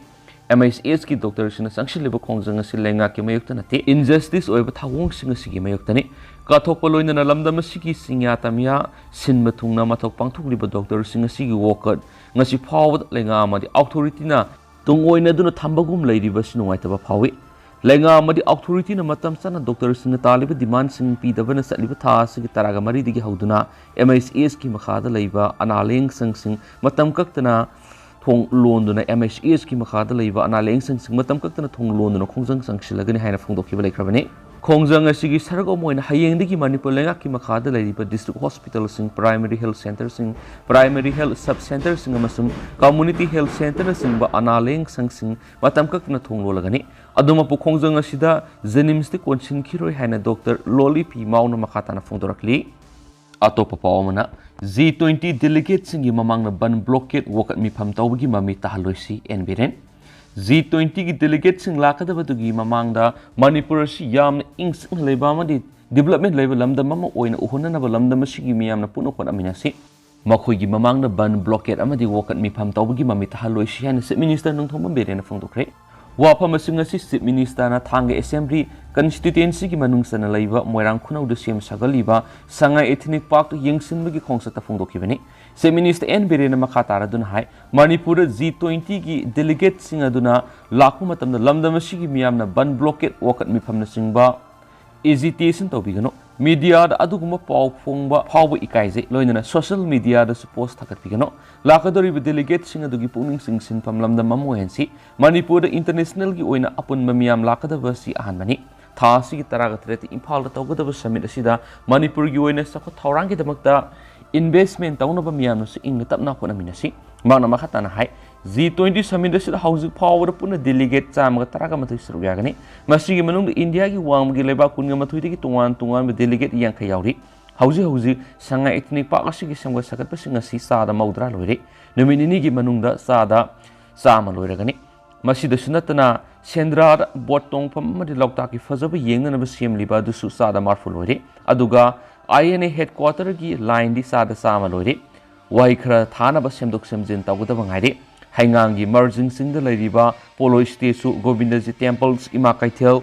ꯑꯦꯝ ꯑꯩꯆ ꯑꯦꯁꯀꯤ ꯗꯣꯛꯇꯔꯁꯤꯡꯅ ꯆꯪꯁꯤꯜꯂꯤꯕ ꯈꯣꯡꯖꯪ ꯑꯁꯤ ꯂꯩꯉꯥꯛꯀꯤ ꯃꯥꯌꯣꯛꯇ ꯅꯠꯇꯦ, injustice ꯑꯣꯏꯕ ꯊꯧꯑꯣꯡꯁꯤꯡ ꯑꯁꯤꯒꯤ ꯃꯥꯌꯣꯛꯇꯅꯤ꯫ ꯀꯠꯊꯣꯛꯄ ꯂꯣꯏꯅꯅ ꯂꯝꯗꯝ ꯑꯁꯤꯒꯤ ꯆꯤꯡꯌꯥ ꯇꯝꯌꯥ ꯁꯤꯟꯕ ꯊꯨꯡꯅ ꯃꯊꯧ ꯄꯥꯡꯊꯣꯛꯂꯤꯕ ꯗꯣꯛꯇꯔꯁꯤꯡ ꯑꯁꯤꯒꯤ ꯋꯥꯀꯠ ꯉꯁꯤ ꯐꯥꯎꯕꯗ ꯂꯩꯉꯥꯛ ꯑꯃꯗꯤ ꯑꯣꯊꯣꯔꯤꯇꯤꯅ ꯇꯨꯡꯑꯣꯏꯅꯗꯨꯅ ꯊꯝꯕꯒꯨꯝ ꯂꯩꯔꯤꯕ ꯑꯁꯤ ꯅꯨꯡꯉꯥꯏꯇꯕ ꯐꯥꯎꯏ꯫ ꯂꯩꯉꯥꯛ ꯑꯃꯗꯤ ꯑꯣꯊꯣꯔꯤꯇꯤꯅ ꯃꯇꯝ ꯆꯥꯅ ꯗꯣꯛꯇꯔꯁꯤꯡꯅ ꯇꯥꯜꯂꯤꯕ ꯗꯤꯃꯥꯟꯁꯤꯡ ꯄꯤꯗꯕꯅ ꯆꯠꯂꯤꯕ ꯊꯥ ꯑꯁꯤꯒꯤ ꯇꯔꯥꯒ ꯃꯔꯤꯗꯒꯤ ꯍꯧꯗꯨꯅ ꯑꯦꯝ ꯑꯩꯆ ꯑꯦꯁꯀꯤ ꯃꯈꯥꯗ ꯂꯩꯕ ꯑꯅꯥ ꯂꯥꯌꯦꯡ ꯁꯪꯁꯤꯡ ꯃꯇꯝ ꯀꯛꯇꯅ ꯊꯣꯡ ꯂꯣꯟꯗꯨꯅ, ꯑꯦꯝ ꯑꯩꯆ ꯑꯦꯁꯀꯤ ꯃꯈꯥꯗ ꯂꯩꯕ ꯑꯅꯥ ꯂꯥꯌꯦꯡ ꯁꯪꯁꯤꯡ ꯃꯇꯝ ꯀꯛꯇꯅ ꯊꯣꯡ ꯂꯣꯟꯗꯨꯅ ꯈꯣꯡꯖꯪ ꯆꯪꯁꯤꯜꯂꯒꯅꯤ ꯍꯥꯏꯅ ꯐꯣꯡꯗꯣꯛꯈꯤꯕ ꯂꯩꯈ꯭ꯔꯕꯅꯤ꯫ ꯈꯣꯡꯖꯪ ꯑꯁꯤꯒꯤ ꯁꯔꯨꯛ ꯑꯃ ꯑꯣꯏꯅ ꯍꯌꯦꯡꯗꯒꯤ ꯃꯅꯤꯄꯨꯔ ꯂꯩꯉꯥꯛꯀꯤ ꯃꯈꯥꯗ ꯂꯩꯔꯤꯕ district hospitalꯁꯤꯡ, primary health centreꯁꯤꯡ, primary health sub centreꯁꯤꯡ ꯑꯃꯁꯨꯡ community health centreꯅꯆꯤꯡꯕ ꯑꯅꯥ ꯂꯥꯌꯦꯡ ꯁꯪꯁꯤꯡ ꯃꯇꯝ ꯀꯛꯇꯅ ꯊꯣꯡ ꯂꯣꯜꯂꯒꯅꯤ꯫ ꯑꯗꯨꯃꯛꯄꯨ ꯈꯣꯡꯖꯪ ꯑꯁꯤꯗ JNIMSꯇ ꯀꯣꯟꯁꯤꯟꯈꯤꯔꯣꯏ ꯍꯥꯏꯅ ꯗꯣꯛꯇꯔ ꯂꯣꯂꯤ ꯄꯤ ꯃꯥꯎꯅ ꯃꯈꯥ ꯇꯥꯅ ꯐꯣꯡꯗꯣꯔꯛꯂꯤ꯫ ꯑꯇꯣꯞꯄ ꯄꯥꯎ ꯑꯃꯅ, G twenty delegateꯁꯤꯡꯒꯤ ꯃꯃꯥꯡꯗ ꯕꯟ blockade ꯋꯥꯀꯠ ꯃꯤꯐꯝ ꯇꯧꯕꯒꯤ ꯃꯃꯤ ꯇꯥꯍꯜꯂꯣꯏꯁꯤ, ꯑꯦꯟ ꯕꯤꯔꯦꯟ꯫ G twentyꯒꯤ delegateꯁꯤꯡ ꯂꯥꯛꯀꯗꯕꯗꯨꯒꯤ ꯃꯃꯥꯡꯗ ꯃꯅꯤꯄꯨꯔ ꯑꯁꯤ ꯌꯥꯝꯅ ꯏꯪ ꯆꯤꯛꯅ ꯂꯩꯕ ꯑꯃꯗꯤ development ꯂꯩꯕ ꯂꯝꯗꯝ ꯑꯃ ꯑꯣꯏꯅ ꯎꯍꯟꯅꯅꯕ ꯂꯝꯗꯝ ꯑꯁꯤꯒꯤ ꯃꯤꯌꯥꯝꯅ ꯄꯨꯟꯅ ꯍꯣꯠꯅꯃꯤꯟꯅꯁꯤ꯫ ꯃꯈꯣꯏꯒꯤ ꯃꯃꯥꯡꯗ ꯕꯟ blockade ꯑꯃꯗꯤ ꯋꯥꯀꯠ ꯃꯤꯐꯝ ꯇꯧꯕꯒꯤ ꯃꯃꯤ ꯇꯥꯍꯜꯂꯣꯏꯁꯤ ꯍꯥꯏꯅ Chief Minister ꯅꯣꯡꯊꯣꯝꯕꯝ ꯕꯤꯔꯦꯟꯅ ꯐꯣꯡꯗꯣꯛꯈ꯭ꯔꯦ꯫ ꯋꯥꯐꯝꯁꯤꯡ ꯑꯁꯤ Chief Ministerꯅ ꯊꯥꯡꯒ Assembly constituencyꯒꯤ ꯃꯅꯨꯡ ꯆꯟꯅ ꯂꯩꯕ ꯃꯣꯏꯔꯥꯡ ꯈꯨꯅꯧꯗ ꯁꯦꯝ ꯁꯥꯒꯠꯂꯤꯕ ꯁꯉꯥꯏ Ethnic Parkꯇ ꯌꯦꯡꯁꯤꯟꯕꯒꯤ ꯈꯣꯡꯆꯠꯇ ꯐꯣꯡꯗꯣꯛꯈꯤꯕꯅꯤ꯫ Chief Minister ꯑꯦꯟ ꯕꯤꯔꯦꯟꯅ ꯃꯈꯥ ꯇꯥꯔꯗꯨꯅ ꯍꯥꯏ, ꯃꯅꯤꯄꯨꯔꯗ G twentyꯒꯤ delegateꯁꯤꯡ ꯑꯗꯨꯅ ꯂꯥꯛꯄ ꯃꯇꯝꯗ ꯂꯝꯗꯝ ꯑꯁꯤꯒꯤ ꯃꯤꯌꯥꯝꯅ ꯕꯟ blockade, ꯋꯥꯀꯠ ꯃꯤꯐꯝꯅꯆꯤꯡꯕ agitation ꯇꯧꯕꯤꯒꯅꯨ꯫ Mediaꯗ ꯑꯗꯨꯒꯨꯝꯕ ꯄꯥꯎ ꯐꯣꯡꯕ ꯐꯥꯎꯕ ꯏꯀꯥꯏꯖꯩ꯫ ꯂꯣꯏꯅꯅ social mediaꯗꯁꯨ post ꯊꯥꯒꯠꯄꯤꯒꯅꯨ꯫ ꯂꯥꯛꯀꯗꯧꯔꯤꯕ delegateꯁꯤꯡ ꯑꯗꯨꯒꯤ ꯄꯨꯛꯅꯤꯡ ꯆꯤꯡꯁꯤꯟꯐꯝ ꯂꯝꯗꯝ ꯑꯃ ꯑꯣꯏꯍꯟꯁꯤ꯫ ꯃꯅꯤꯄꯨꯔꯗ internationalꯒꯤ ꯑꯣꯏꯅ ꯑꯄꯨꯟꯕ ꯃꯤꯌꯥꯝ ꯂꯥꯛꯀꯗꯕ ꯑꯁꯤ ꯑꯍꯥꯟꯕꯅꯤ꯫ ꯊꯥ ꯑꯁꯤꯒꯤ ꯇꯔꯥꯒ ꯇꯔꯦꯠꯇ ꯏꯝꯐꯥꯜꯗ ꯇꯧꯒꯗꯕ summit ꯑꯁꯤꯗ ꯃꯅꯤꯄꯨꯔꯒꯤ ꯑꯣꯏꯅ ꯆꯥꯎꯈꯠ ꯊꯧꯔꯥꯡꯒꯤꯗꯃꯛꯇ investment ꯇꯧꯅꯕ ꯃꯤꯌꯥꯝꯅꯁꯨ ꯏꯪꯅ ꯇꯞꯅ ꯍꯣꯠꯅꯃꯤꯟꯅꯁꯤ꯫ ꯃꯍꯥꯛꯅ ꯃꯈꯥ ꯇꯥꯅ ꯍꯥꯏ, G twenty summit ꯑꯁꯤꯗ ꯍꯧꯖꯤꯛ ꯐꯥꯎꯕꯗ ꯄꯨꯟꯅ delegate ꯆꯥꯝꯃꯒ ꯇꯔꯥꯒ ꯃꯥꯊꯣꯏ ꯁꯔꯨꯛ ꯌꯥꯒꯅꯤ꯫ ꯃꯁꯤꯒꯤ ꯃꯅꯨꯡꯗ ꯏꯟꯗꯤꯌꯥꯒꯤ ꯋꯥꯡꯃꯒꯤ ꯂꯩꯕꯥꯛ ꯀꯨꯟꯒ ꯃꯥꯊꯣꯏꯗꯒꯤ ꯇꯣꯉꯥꯟ ꯇꯣꯉꯥꯟꯕ delegate ꯌꯥꯡꯈꯩ ꯌꯥꯎꯔꯤ꯫ ꯍꯧꯖꯤꯛ ꯍꯧꯖꯤꯛ ꯁꯉꯥꯏ Ethnic Park ꯑꯁꯤꯒꯤ ꯁꯦꯝꯒꯠ ꯁꯥꯒꯠꯄꯁꯤꯡ ꯑꯁꯤ ꯆꯥꯗ ꯃꯧꯗ꯭ꯔꯥ ꯂꯣꯏꯔꯦ꯫ ꯅꯨꯃꯤꯠ ꯅꯤꯅꯤꯒꯤ ꯃꯅꯨꯡꯗ ꯆꯥꯗ ꯆꯥꯝꯃ ꯂꯣꯏꯔꯒꯅꯤ꯫ ꯃꯁꯤꯗꯁꯨ ꯅꯠꯇꯅ ꯁꯦꯟꯗ꯭ꯔꯥꯗ boat ꯇꯣꯡꯐꯝ ꯑꯃꯗꯤ ꯂꯣꯛꯇꯥꯛꯀꯤ ꯐꯖꯕ ꯌꯦꯡꯅꯅꯕ ꯁꯦꯝꯂꯤꯕ ꯑꯗꯨꯁꯨ ꯆꯥꯗ ꯃꯔꯐꯨ ꯂꯣꯏꯔꯦ꯫ ꯑꯗꯨꯒ I N A headquarterꯒꯤ lineꯗꯤ ꯆꯥꯗ ꯆꯥꯝꯃ ꯂꯣꯏꯔꯦ꯫ ꯋꯥꯍꯩ ꯈꯔ ꯊꯥꯅꯕ ꯁꯦꯝꯗꯣꯛ ꯁꯦꯝꯖꯤꯟ ꯇꯧꯒꯗꯕ ꯉꯥꯏꯔꯦ꯫ ꯍꯩꯉꯥꯡꯒꯤ ꯃꯔꯖꯤꯡ ꯆꯤꯡꯗ ꯂꯩꯔꯤꯕ ꯄꯣꯂꯣ ꯁ꯭ꯇꯦꯆꯨ, ꯒꯣꯕꯤꯟꯗꯖꯤ ꯇꯦꯝꯄꯜꯁ, ꯏꯃꯥ ꯀꯩꯊꯦꯜ,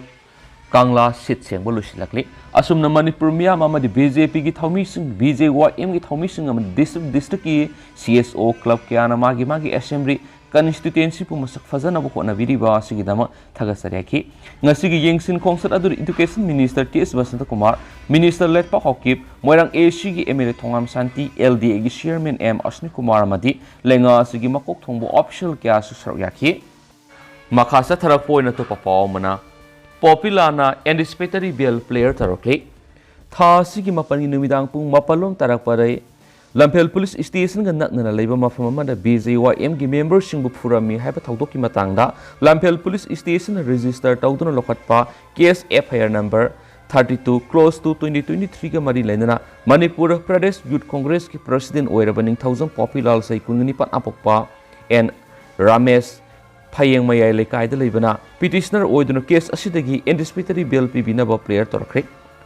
ꯀꯪꯂꯥ ꯁꯤꯠ ꯁꯦꯡꯕ ꯂꯣꯏꯁꯤꯜꯂꯛꯂꯤ꯫ ꯑꯁꯨꯝꯅ ꯃꯅꯤꯄꯨꯔ ꯃꯤꯌꯥꯝ ꯑꯃꯗꯤ ꯕꯤ ꯖꯦ ꯄꯤꯒꯤ ꯊꯧꯃꯤꯁꯤꯡ, ꯕꯤ ꯖꯦ ꯋꯥꯏ ꯑꯦꯝꯒꯤ ꯊꯧꯃꯤꯁꯤꯡ ꯑꯃꯗꯤ ꯗꯤꯁꯇ꯭ꯔꯤꯛ ꯗꯤꯁꯇ꯭ꯔꯤꯛꯀꯤ ꯁꯤ ꯑꯦꯁ ꯑꯣ ꯀ꯭ꯂꯕ ꯀꯌꯥꯅ ꯃꯥꯒꯤ ꯃꯥꯒꯤ ꯑꯦꯁꯦꯝꯕ꯭ꯂꯤ ꯀꯟꯁꯇꯤꯇ꯭ꯋꯦꯟꯁꯤꯕꯨ ꯃꯁꯛ ꯐꯖꯅꯕ ꯍꯣꯠꯅꯕꯤꯔꯤꯕ ꯑꯁꯤꯒꯤꯗꯃꯛ ꯊꯥꯒꯠꯆꯔꯤ ꯍꯥꯏꯈꯤ꯫ ꯉꯁꯤꯒꯤ ꯌꯦꯡꯁꯤꯟ ꯈꯣꯡꯆꯠ ꯑꯗꯨꯗ ꯏꯗꯨꯀꯦꯁꯟ ꯃꯤꯅꯤꯁꯇꯔ ꯇꯤ ꯑꯦꯁ ꯕꯁꯟꯇ ꯀꯨꯃꯥꯔ, ꯃꯤꯅꯤꯁꯇꯔ ꯂꯩꯄꯥꯛ ꯍꯥꯎꯀꯤꯞ, ꯃꯣꯏꯔꯥꯡ ꯑꯦ ꯁꯤꯒꯤ M L A Thongam Shanti, L ꯗꯤ ꯑꯦꯒꯤ ꯆꯤꯌꯔꯃꯦꯟ ꯑꯦꯝ ꯑꯁꯅꯤ ꯀꯨꯃꯥꯔ ꯑꯃꯗꯤ ꯂꯩꯉꯥꯛ ꯑꯁꯤꯒꯤ ꯃꯀꯣꯛ ꯊꯣꯡꯕ ꯑꯣꯐꯤꯁꯤꯌꯦꯜ ꯀꯌꯥꯁꯨ ꯁꯔꯨꯛ ꯌꯥꯈꯤ꯫ ꯃꯈꯥ ꯆꯠꯊꯔꯛꯄ ꯑꯣꯏꯅ ꯑꯇꯣꯞꯄ ꯄꯥꯎ ꯑꯃꯅ, ꯄꯣꯄꯤꯂꯥꯅ ꯑꯦꯟꯇꯤꯁꯤꯄꯦꯇꯔꯤ ꯕꯦꯜ ꯄ꯭ꯂꯦꯌꯔ ꯇꯧꯔꯛꯂꯤ꯫ ꯊꯥ ꯑꯁꯤꯒꯤ ꯃꯥꯄꯟꯒꯤ ꯅꯨꯃꯤꯗꯥꯡ ꯄꯨꯡ ꯃꯥꯄꯜ ꯂꯣꯝ ꯇꯥꯔꯛꯄꯗ ꯂꯝꯐꯦꯜ ꯄꯨꯂꯤꯁ ꯁ꯭ꯇꯦꯁꯟꯒ ꯅꯛꯅꯅ ꯂꯩꯕ ꯃꯐꯝ ꯑꯃꯗ ꯕꯤ ꯖꯦ ꯋꯥꯏ ꯑꯦꯝꯒꯤ ꯃꯦꯝꯕꯔꯁꯤꯡꯕꯨ ꯐꯨꯔꯝꯃꯤ ꯍꯥꯏꯕ ꯊꯧꯗꯣꯛꯀꯤ ꯃꯇꯥꯡꯗ ꯂꯝꯐꯦꯜ ꯄꯨꯂꯤꯁ ꯁ꯭ꯇꯦꯁꯟꯅ ꯔꯦꯖꯤꯁꯇꯔ ꯇꯧꯗꯨꯅ ꯂꯧꯈꯠꯄ case F I R number thirty two clause two twenty twenty three ꯒ ꯃꯔꯤ ꯂꯩꯅꯅ ꯃꯅꯤꯄꯨꯔ ꯄ꯭ꯔꯗꯦꯁ ꯌꯨꯠ ꯀꯣꯡꯒ꯭ꯔꯦꯁꯀꯤ ꯄ꯭ꯔꯁꯤꯗꯦꯟ ꯑꯣꯏꯔꯕ ꯅꯤꯡꯊꯧꯖꯝ ꯄꯣꯄꯤꯂꯥꯜ, ꯆꯍꯤ ꯀꯨꯟꯒ ꯅꯤꯄꯥꯟ, ꯑꯄꯣꯛꯄ ꯑꯦꯟ ꯔꯥꯃꯦꯁ, ꯐꯌꯦꯡ ꯃꯌꯥꯏ ꯂꯩꯀꯥꯏꯗ ꯂꯩꯕꯅ ꯄꯤꯇꯤꯁꯅꯔ ꯑꯣꯏꯗꯨꯅ ꯀꯦꯁ ꯑꯁꯤꯗꯒꯤ ꯑꯦꯟꯇꯤꯁꯤꯄꯦꯇꯔꯤ ꯕꯦꯜ ꯄꯤꯕꯤꯅꯕ ꯄ꯭ꯂꯦꯌꯔ ꯇꯧꯔꯛꯈ꯭ꯔꯦ꯫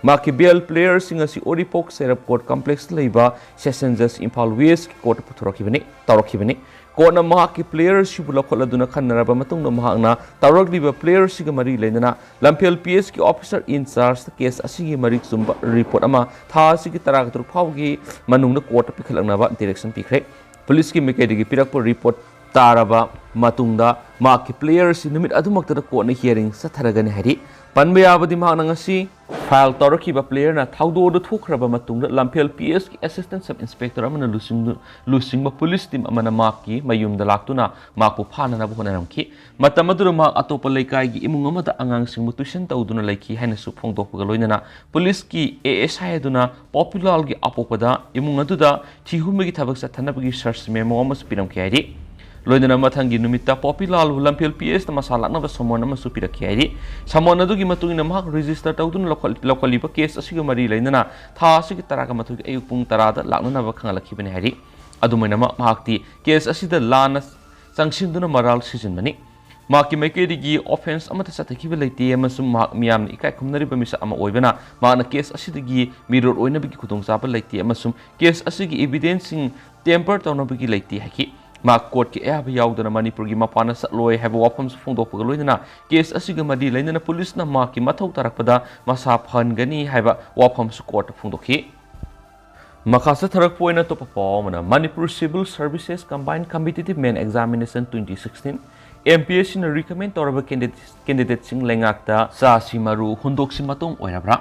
ꯃꯍꯥꯛꯀꯤ ꯕꯦꯜ ꯄ꯭ꯂꯦꯌꯔꯁꯤꯡ ꯑꯁꯤ ꯎꯔꯤꯄꯣꯛ ꯁꯦꯔꯞ ꯀꯣꯔꯠ ꯀꯝꯄ꯭ꯂꯦꯛꯁꯇ ꯂꯩꯕ ꯁꯦꯁꯟ ꯖꯖ ꯏꯝꯐꯥꯜ ꯋꯦꯁꯀꯤ ꯀꯣꯔꯠꯇ ꯄꯨꯊꯣꯔꯛꯈꯤꯕꯅꯤ, ꯇꯧꯔꯛꯈꯤꯕꯅꯤ꯫ ꯀꯣꯔꯠꯅ ꯃꯍꯥꯛꯀꯤ ꯄ꯭ꯂꯦꯌꯔꯁꯤꯕꯨ ꯂꯧꯈꯠꯂꯗꯨꯅ ꯈꯟꯅꯔꯕ ꯃꯇꯨꯡꯗ ꯃꯍꯥꯛꯅ ꯇꯧꯔꯛꯂꯤꯕ ꯄ꯭ꯂꯦꯌꯔꯁꯤꯒ ꯃꯔꯤ ꯂꯩꯅꯅ ꯂꯝꯐꯦꯜ ꯄꯤ ꯑꯦꯁꯀꯤ ꯑꯣꯐꯤꯁꯔ ꯏꯟ ꯆꯥꯔꯖꯇ ꯀꯦꯁ ꯑꯁꯤꯒꯤ ꯃꯔꯤꯛ ꯆꯨꯝꯕ ꯔꯤꯄꯣꯔꯠ ꯑꯃ ꯊꯥ ꯑꯁꯤꯒꯤ ꯇꯔꯥꯇꯔꯨꯛ ꯐꯥꯎꯕꯒꯤ ꯃꯅꯨꯡꯗ ꯀꯣꯔꯠꯇ ꯄꯤꯈꯠꯂꯛꯅꯕ ꯗꯤꯔꯦꯛꯁꯟ ꯄꯤꯈ꯭ꯔꯦ꯫ ꯄꯨꯂꯤꯁꯀꯤ ꯃꯥꯏꯀꯩꯗꯒꯤ ꯄꯤꯔꯛꯄ ꯔꯤꯄꯣꯔꯠ ꯇꯥꯔꯕ ꯃꯇꯨꯡꯗ ꯃꯍꯥꯛꯀꯤ ꯄ꯭ꯂꯦꯌꯔꯁꯤ ꯅꯨꯃꯤꯠ ꯑꯗꯨꯃꯛꯇꯗ ꯀꯣꯔꯠꯅ ꯍꯤꯌꯔꯤꯡ ꯆꯠꯊꯔꯒꯅꯤ ꯍꯥꯏꯔꯤ꯫ ꯄꯟꯕ ꯌꯥꯕꯗꯤ ꯃꯍꯥꯛꯅ ꯉꯁꯤ ꯐꯥꯏꯜ ꯇꯧꯔꯛꯈꯤꯕ ꯄ꯭ꯂꯦꯌꯔꯅ ꯊꯧꯗꯣꯛ ꯑꯗꯨ ꯊꯣꯛꯈ꯭ꯔꯕ ꯃꯇꯨꯡꯗ ꯂꯝꯐꯦꯜ ꯄꯤ ꯑꯦꯁꯀꯤ ꯑꯦꯁꯤꯁꯇꯦꯟ ꯁꯕ ꯏꯟꯁꯄꯦꯛꯇꯔ ꯑꯃꯅ ꯂꯨꯆꯤꯡꯗꯨ-, ꯂꯨꯆꯤꯡꯕ ꯄꯨꯂꯤꯁ ꯇꯤꯝ ꯑꯃꯅ ꯃꯍꯥꯛꯀꯤ ꯃꯌꯨꯝꯗ ꯂꯥꯛꯇꯨꯅ ꯃꯍꯥꯛꯄꯨ ꯐꯥꯅꯅꯕ ꯍꯣꯠꯅꯔꯝꯈꯤ꯫ ꯃꯇꯝ ꯑꯗꯨꯗ ꯃꯍꯥꯛ ꯑꯇꯣꯞꯄ ꯂꯩꯀꯥꯏꯒꯤ ꯏꯃꯨꯡ ꯑꯃꯗ ꯑꯉꯥꯡꯁꯤꯡꯕꯨ ꯇ꯭ꯌꯨꯁꯟ ꯇꯧꯗꯨꯅ ꯂꯩꯈꯤ ꯍꯥꯏꯅꯁꯨ ꯐꯣꯡꯗꯣꯛꯄꯒ ꯂꯣꯏꯅꯅ ꯄꯨꯂꯤꯁꯀꯤ ꯑꯦ ꯑꯦꯁ ꯑꯥꯏ ꯑꯗꯨꯅ ꯄꯣꯄꯤꯂꯥꯜꯒꯤ ꯑꯄꯣꯛꯄꯗ ꯏꯃꯨꯡ ꯑꯗꯨꯗ ꯊꯤꯍꯨꯝꯕꯒꯤ ꯊꯕꯛ ꯆꯠꯊꯅꯕꯒꯤ ꯁꯔꯆ ꯃꯦꯃꯣ ꯑꯃꯁꯨ ꯄꯤꯔꯝꯈꯤ ꯍꯥꯏꯔꯤ꯫ ꯂꯣꯏꯅꯅ ꯃꯊꯪꯒꯤ ꯅꯨꯃꯤꯠꯇ ꯄꯣꯄꯤꯂꯥꯜꯕꯨ ꯂꯝꯐꯦꯜ ꯄꯤ ꯑꯦꯁꯇ ꯃꯁꯥ ꯂꯥꯛꯅꯕ ꯁꯃꯣꯟ ꯑꯃꯁꯨ ꯄꯤꯔꯛꯈꯤ ꯍꯥꯏꯔꯤ꯫ ꯁꯃꯣꯟ ꯑꯗꯨꯒꯤ ꯃꯇꯨꯡ ꯏꯟꯅ ꯃꯍꯥꯛ ꯔꯦꯖꯤꯁꯇꯔ ꯇꯧꯗꯨꯅ ꯂꯧꯈꯠ-, ꯂꯧꯈꯠꯂꯤꯕ ꯀꯦꯁ ꯑꯁꯤꯒ ꯃꯔꯤ ꯂꯩꯅꯅ ꯊꯥ ꯑꯁꯤꯒꯤ ꯇꯔꯥꯃꯥꯊꯣꯏꯒꯤ ꯑꯌꯨꯛ ꯄꯨꯡ ꯇꯔꯥꯗ ꯂꯥꯛꯅꯅꯕ ꯈꯪꯍꯜꯂꯛꯈꯤꯕꯅꯤ ꯍꯥꯏꯔꯤ꯫ ꯑꯗꯨꯝ ꯑꯣꯏꯅꯃꯛ, ꯃꯍꯥꯛꯇꯤ ꯀꯦꯁ ꯑꯁꯤꯗ ꯂꯥꯟꯅ ꯆꯪꯁꯤꯟꯗꯨꯅ ꯃꯔꯥꯜ ꯁꯤꯖꯤꯟꯕꯅꯤ꯫ ꯃꯍꯥꯛꯀꯤ ꯃꯥꯏꯀꯩꯗꯒꯤ ꯑꯣꯐꯦꯟꯁ ꯑꯃꯠꯇ ꯆꯠꯊꯈꯤꯕ ꯂꯩꯇꯦ ꯑꯃꯁꯨꯡ ꯃꯍꯥꯛ ꯃꯤꯌꯥꯝꯅ ꯏꯀꯥꯏ ꯈꯨꯝꯅꯔꯤꯕ ꯃꯤꯁꯛ ꯑꯃ ꯑꯣꯏꯕꯅ ꯃꯍꯥꯛꯅ ꯀꯦꯁ ꯑꯁꯤꯗꯒꯤ ꯃꯤꯔꯣꯠ ꯑꯣꯏꯅꯕꯒꯤ ꯈꯨꯗꯣꯡꯆꯥꯕ ꯂꯩꯇꯦ ꯑꯃꯁꯨꯡ ꯀꯦꯁ ꯑꯁꯤꯒꯤ ꯏꯚꯤꯗꯦꯟꯁꯁꯤꯡ ꯇꯦꯝꯄꯔ ꯇꯧꯅꯕꯒꯤ ꯂꯩꯇꯦ ꯍꯥꯏꯈꯤ꯫ ꯃꯍꯥꯛ ꯀꯣꯔꯠꯀꯤ ꯑꯌꯥꯕ ꯌꯥꯎꯗꯅ ꯃꯅꯤꯄꯨꯔꯒꯤ ꯃꯄꯥꯟꯗ ꯆꯠꯂꯣꯏ ꯍꯥꯏꯕ ꯋꯥꯐꯝꯁꯨ ꯐꯣꯡꯗꯣꯛꯄꯒ ꯂꯣꯏꯅꯅ ꯀꯦꯁ ꯑꯁꯤꯒ ꯃꯔꯤ ꯂꯩꯅꯅ ꯄꯨꯂꯤꯁꯅ ꯃꯍꯥꯛꯀꯤ ꯃꯊꯧ ꯇꯥꯔꯛꯄꯗ ꯃꯁꯥ ꯐꯍꯟꯒꯅꯤ ꯍꯥꯏꯕ ꯋꯥꯐꯝꯁꯨ ꯀꯣꯔꯠꯇ ꯐꯣꯡꯗꯣꯛꯈꯤ꯫ ꯃꯈꯥ ꯆꯠꯊꯔꯛꯄ ꯑꯣꯏꯅ ꯑꯇꯣꯞꯄ ꯄꯥꯎ ꯑꯃꯅ, Manipur Civil Services Combined Competitive Main Examination twenty sixteen, M P S C ꯅ recommend ꯇꯧꯔꯕ candidate, candidateꯁꯤꯡ ꯂꯩꯉꯥꯛꯇ ꯆꯥꯁꯤ ꯃꯔꯨ ꯍꯨꯟꯗꯣꯛꯁꯤ ꯃꯇꯣꯡ ꯑꯣꯏꯔꯕ꯭ꯔꯥ?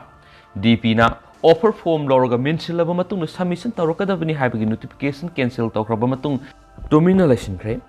D P ꯅ offer form ꯂꯧꯔꯒ ꯃꯦꯟꯁꯤꯜꯂꯕ ꯃꯇꯨꯡꯗ submission ꯇꯧꯔꯛꯀꯗꯕꯅꯤ ꯍꯥꯏꯕꯒꯤ notification cancel ꯇꯧꯈ꯭ꯔꯕ ꯃꯇꯨꯡ ꯇꯨꯃꯤꯟꯅ ꯂꯩꯁꯤꯟꯈ꯭ꯔꯦ꯫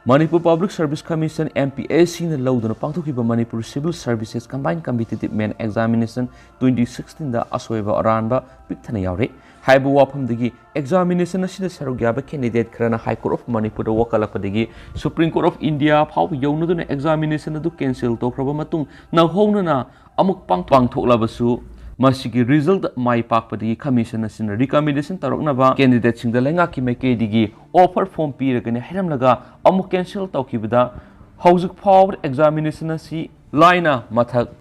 Manipur Public Service Commission, M P S C ꯅ ꯂꯧꯗꯨꯅ ꯄꯥꯡꯊꯣꯛꯈꯤꯕ Manipur Civil Services Combined Competitive Main Examination twenty sixteen ꯗ ꯑꯁꯣꯏꯕ ꯑꯔꯥꯟꯕ ꯄꯤꯛ ꯊꯟꯅ ꯌꯥꯎꯔꯦ ꯍꯥꯏꯕ ꯋꯥꯐꯝꯗꯒꯤ examination ꯑꯁꯤꯗ ꯁꯔꯨꯛ ꯌꯥꯕ candidate ꯈꯔꯅ High Court of ꯃꯅꯤꯄꯨꯔꯗ ꯋꯥꯀꯠꯂꯛꯄꯗꯒꯤ Supreme Court of India ꯐꯥꯎꯕ ꯌꯧꯅꯗꯨꯅ examination ꯑꯗꯨ cancel ꯇꯧꯈ꯭ꯔꯕ ꯃꯇꯨꯡ ꯅꯧꯍꯧꯅꯅ ꯑꯃꯨꯛ ꯄꯥꯡ-, ꯄꯥꯡꯊꯣꯛꯂꯕꯁꯨ, ꯃꯁꯤꯒꯤ result ꯃꯥꯏ ꯄꯥꯛꯄꯗꯒꯤ commission ꯑꯁꯤꯅ recommendation ꯇꯧꯔꯛꯅꯕ candidateꯁꯤꯡꯗ ꯂꯩꯉꯥꯛꯀꯤ ꯃꯥꯏꯀꯩꯗꯒꯤ offer form ꯄꯤꯔꯒꯅꯤ ꯍꯥꯏꯔꯝꯂꯒ ꯑꯃꯨꯛ cancel ꯇꯧꯈꯤꯕꯗ, ꯍꯧꯖꯤꯛ ꯐꯥꯎꯕꯗ examination ꯑꯁꯤ ꯂꯥꯏꯅ ꯃꯊꯛ,